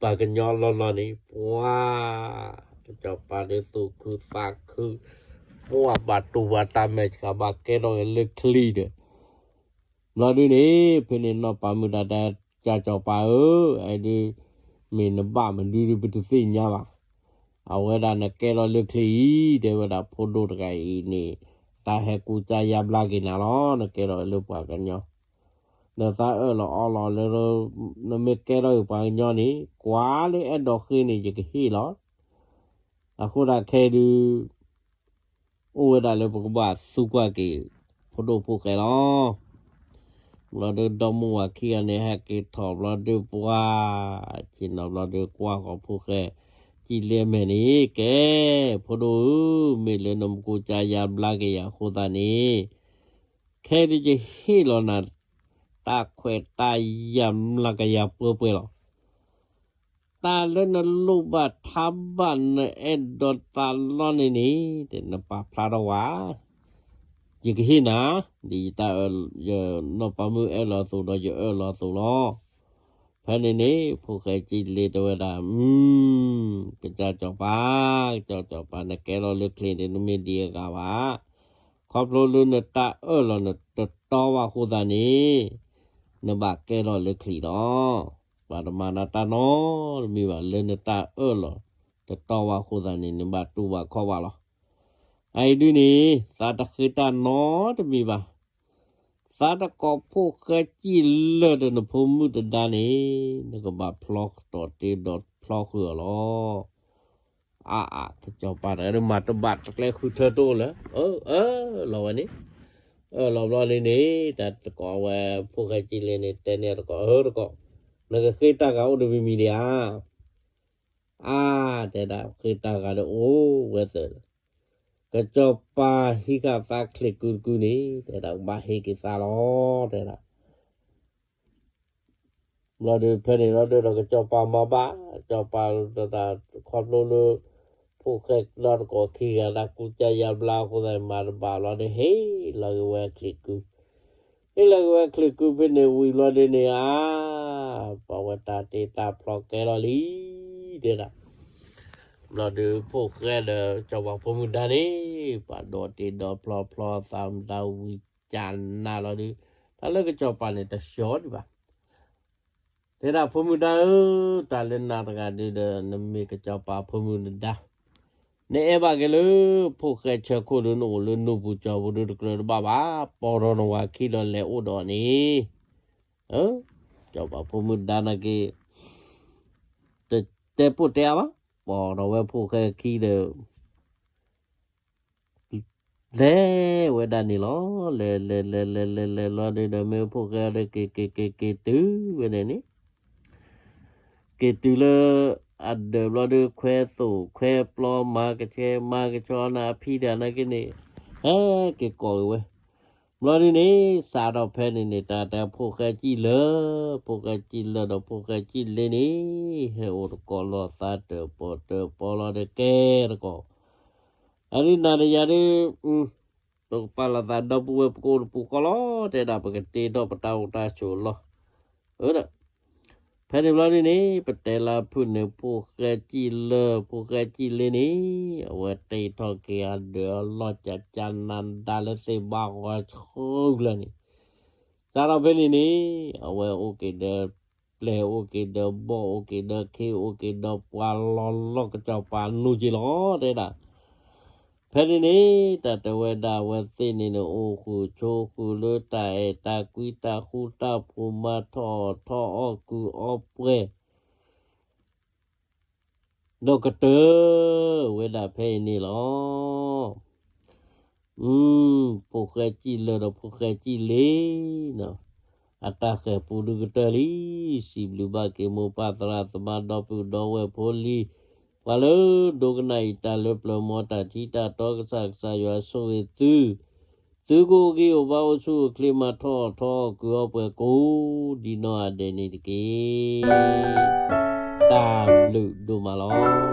ပှၤကညီလီၢ်လီၢ်န့ၣ် ပှၤ ကစီၤပၤဒုးသူၣ်ခုသးခု, ပှၤဘၣ်တူၢ်ဘၣ်တၢ်မဲာ်ဆှးဘၣ်ကဲထီၣ်က့ၤလၢချံဒီး, ဘျီဒုန့ၣ် ဖဲန့ၣ်နီၢ်ပၤမုၣ်တၢ်တဲ ကၠီၤပၤဧၢ, အဲဒုး မ့ၢ်နဘၣ်မနုၤဒုးပတသ့ၣ်ညါဘၣ်. အဝဲဒၣ်နကဲထီၣ်လၢချံအံၤ တဲဝဲဒၣ်ဖိဒိၣ်တဂၤအံၤန့ၣ်, တၢ်ဟဲကူစါယါဘျါက့ၤနၤလီၤ နကဲထီၣ်လၢပှၤကညီ ဒီးသးအၢၣ်လီၤအီလီၤလၢ နမ့ၢ်ကဲထီၣ်က့ၤပှၤကညီန့ၣ် ကွၢ်လၢအဲၣ်ဒိးဃ့န့ၣ် ယကဟ့ၣ်လီၤ. အဃိဒၣ်ခဲဒုး အိၣ်ဝဲဒၣ်လၢပကဘၣ်သူကွၢ်က့ၤ ဖိဒိၣ်ဖိၣ်ဃဲလီၤ. ဘျီဒုဒီမိၢ်ဝၤခံဂၤန့ၣ် ဟဲက့ၤထီၣ်ဘျီဒုပှၤ ဆ့ၣ်နီၤဘျီဒုကွၢ်ဃီၤဖိၣ်ဃဲ ကံၣ်လ့မဲာ်န့ၣ် ကဲ ဖိဒိၣ်ဧၢ, မ့ၢ်လၢနမ့ၢ်ကူစါယါဘျါက့ၤယၤအဃိသတးန့ၣ် ခဲဒုးယဟ့ၣ်လီၤနၤ တၢ်ခွဲးတၢ်ယာ်မျးကယၤပှဲၤပှဲၤလီၤ. တၢ်လၢနလိၣ်ဘၣ်ထါဘၣ်နအဲၣ်ဒိးသးလီန့ၣ်န့ၣ် နပာ်ဖျါထီၣ်ဝဲ, ယကဟ့ၣ်နၤ, ဒ်ယတၢ်အၢ ယနီၢ်ပၤမုၣ်အဲၣ်လီၤအသိးဒီးယအၢၣ်လီၤအသိးလီၤ. ဖဲန့ၣ်န့ၣ် ဖိၣ်ဃဲကံၣ်လ့တဲဝဲဒၣ်, ကစၢ်စီၤပၤ, ကစၢ်စီၤပၤ နကဲထီၣ်လၢချံးန့ၣ် နမ့ၢ်ဒံးအဂၤဘၣ်. ခီဖျိလၢနတၢ်အၢၣ်လီၤနတတီဘၣ်အဃိသတးန့ၣ် နဘၣ်ကဲထီၣ်လၢချံးလီၤ. ပှၤတမၤနၤတၢ်နီတမံၤဘၣ် လၢနတၢ်အၢၣ်လီၤတတီဘၣ်အဃိသတးန့ၣ် နဘၣ်တူၢ်ဘၣ်ခီၣ်ဘၣ်လီၤ. အအံၤဒုန့ၣ် သးတဃ့တၢ်နီတမံၤဘၣ်. သးတကိးဖိၣ်ဃဲကံၣ်လၢာ်ဒီးနဖိမုၣ်တဒါန့ၣ် နကဘၣ်ဖျီကတီၤတ့ဒီးဖျီဃုာ်အီၤလီၤ. အါအါ ကစီၤပၤတဂၤဒုးမၤတဘၣ်တကျဲဃုထၢတအိၣ်လၢၤ, အၢၣ်လီၤဝဲန့ၣ်, အၢၣ်လီၤဘျီလံန့ၣ် တၢ်တကိးဝဲဖိၣ်ဃဲကံၣ်လ့န့ၣ် တဲန့ၢ်တကိး, အၢတကိး, နကဃ့တၢ်ဂၤအိၣ်တမံၤမံၤဒံးဧါ. အါ တဲဒၣ် ဃ့တၢ်ဂၤဒီးအိၣ်ဝဲသၢ, ကစီၤပၤဟံးဃာ်သးချံးကုတကုန့ၣ် တဲဒၣ် ကဘၣ်ဟ့ၣ်က့ၤသးလီၤ တဲဒၣ်. ဘျီဒီးဖဲန့ၣ်လီၤဒီး ကစီၤပၤမၤဘၣ်, ကစီၤပၤတၢ်ခီဖျိလၢ ဖိၣ်ဃဲနီတကိးခံဂၤ တၢ်ကူစါယါဘျါအဃိသတး မၤတဘၣ်လီၤဒီး ဟ့ၣ်လီၤက့ၤဝဲချံးကု, ဟ့ၣ်လီၤက့ၤဝဲချံးကုဖဲန့ၣ်ဝံၤဘျီဒုန့ၣ်ဧါ, ပှၤဝဲတၢ်တ့တၢ်ဖျီကဲလီၤလံ, တဲဒၣ်. ဘျီဒီးဖိၣ်ဃဲဒီးကစီၤပၤဖိမုၣ်ဒါန့ၣ် ပှၤဒီးတ့ဒီးဖျီဖျီသးမတၤဝံၤကနၣ်လီၤဒီး တၢ်လၢကစီၤပၤန့ၣ်တဆှီဒံးဘၣ်. တဲဒၣ်ဖိမုၣ်ဒါဧၢ, တၢ်လၢနၤတဂၤဒုဒီး နမ့ၢ်ကစီၤပၤဖိမုၣ်နဒါ, နအဲၣ်ဘၣ်က့ၤလၢ ဖိၣ်ဃဲဆၢခိၣ်ဒီး နအိၣ်လၢနိၣ်ပူၤကၠီပူၤဒုတကြၢးတဘၣ်ဘၣ်, ပိာ်ထီၣ်နဝၤခံဒီးလဲၤအိၣ်ဒီးန့ၣ်, ကစီၤပၤဖိမုၣ်ဒါနာ်က့ၤ တတဲပိၢ်တဲအါဘၣ်, ပိာ်ထီၣ်ဝဲဖိၣ်ဃဲခံဒီး လဲၤဝဲဒၣ်န့ၣ်လီၤ. လဲၤလဲၤလဲၤလဲၤလဲၤလဲၤလီၤဒီး မ့ၢ်ဖိၣ်ဃဲဒီး က့ၤက့ၤက့ၤက့ၤတုၤဝဲန့ၣ်န့ၣ်, က့ၤတုၤလၢအဒၢးဘျီဒီး ခွဲသိၣ်ခွဲပျီ မၤကဆှဲမၤကဆှီန့ၣ် အဖံဒီးနာ်က့ၤန့ၣ် ဟဲက့ၤကိးက့ၤဝဲ. ဘျီဒ်န့ၣ် စးထီၣ်ဖဲန့ၣ်န့ၣ် တၢ်တဲဖိၣ်ဃဲကံၣ်လၢာ်, ဖိၣ်ဃဲကံၣ်လၢာ်ဒီးဖိၣ်ဃဲကံၣ်လ့န့ၣ် ဟဲအိၣ်တကိးလီၤသးတၢၢ်ပီၢ်တၢၢ်ပီၢ်လီၤဒီး ကဲတကိး, အဒုးနၤဒီးယၤဒုး ပကပာ်လီၤသးဒီပုၢ်ဝဲၢ် ပကအိၣ်တပူၤဃီလီၤ တဲဒၣ် ပကတ့ထီၣ်ပတၢ်အိၣ်တၢ်ဆိးလီၤ. အၢ ဖဲန့ၣ်ဘျီဒ်န့ၣ် ပတဲလၢဖုၣ်န့ၣ် ဖိၣ်ဃဲကံၣ်လၢာ် ဖိၣ်ဃဲကံၣ်လ့န့ၣ် အဝဲတ့ထီၣ်က့ၤအဒၢးအလီၢ်ကကနၤဒါလၢသ့ၣ်ဘါဃီဆှၢလၢာ်န့ၣ်, စးထီၣ်ဖဲန့ၣ်န့ၣ် အဝဲအိၣ်က့ၤဒီးပျဲၢ် အိၣ်က့ၤဒီးဘီၣ် အိၣ်က့ၤဒီးခ့ အိၣ်က့ၤဒီးပှၤလီၤလီၢ် ကစီၤပၤနူက့ၤလီၤ တဲဒၣ်. ဖဲန့ၣ်န့ၣ် တၢ်တဲဝဲဒၣ်အဝဲသ့ၣ်န့ၣ်န့ၣ် အိၣ်ဃုာ်ဆိးဃုာ်လၢတၢ်အဲၣ်တၢ်ကွံ တၢ်ဃူတၢ်ဖိး မၤထီၣ်အီၣ်ထီၣ်အီၣ်ကုၢ်အီပှဲၤ ဒီးကတၢၢ်ဝဲဒၣ်ဖဲအံၤန့ၣ်လီၤ. ဖိၣ်ဃဲကံၣ်လၢာ်ဒီးဖိၣ်ဃဲကံၣ်လ့ အတၢ်ဃဲၤပူၤဒုကတၢၢ်လံ. စံးဘျုးဘၣ်က့ၤမိၢ်ပၢ်သရၣ်သမါဒီပုၢ်ဒီဝဲၢ်ဖိလံၤ ပှၤလၢဒိကနၣ်အံၤတၢ်လၢပျၢၤမီတၢ်ထံတၢ်တီ ကစၢ်ကစၢ်ယွၤဆိၣ်ဂ့ၤသု သုကအိၣ်ဂံၢ်အိၣ်ဘါအိၣ်ဆူၣ်အိၣ်ချ့ မၤထီၣ်အီၣ်ထီၣ်အီၣ်ကုၢ်အီပှဲၤကိးဒ်နီၢ်ဂၤဒဲးန့ၣ်တက့ၢ်. တၢ်ဘျုးဒိၣ်မးလီၤ.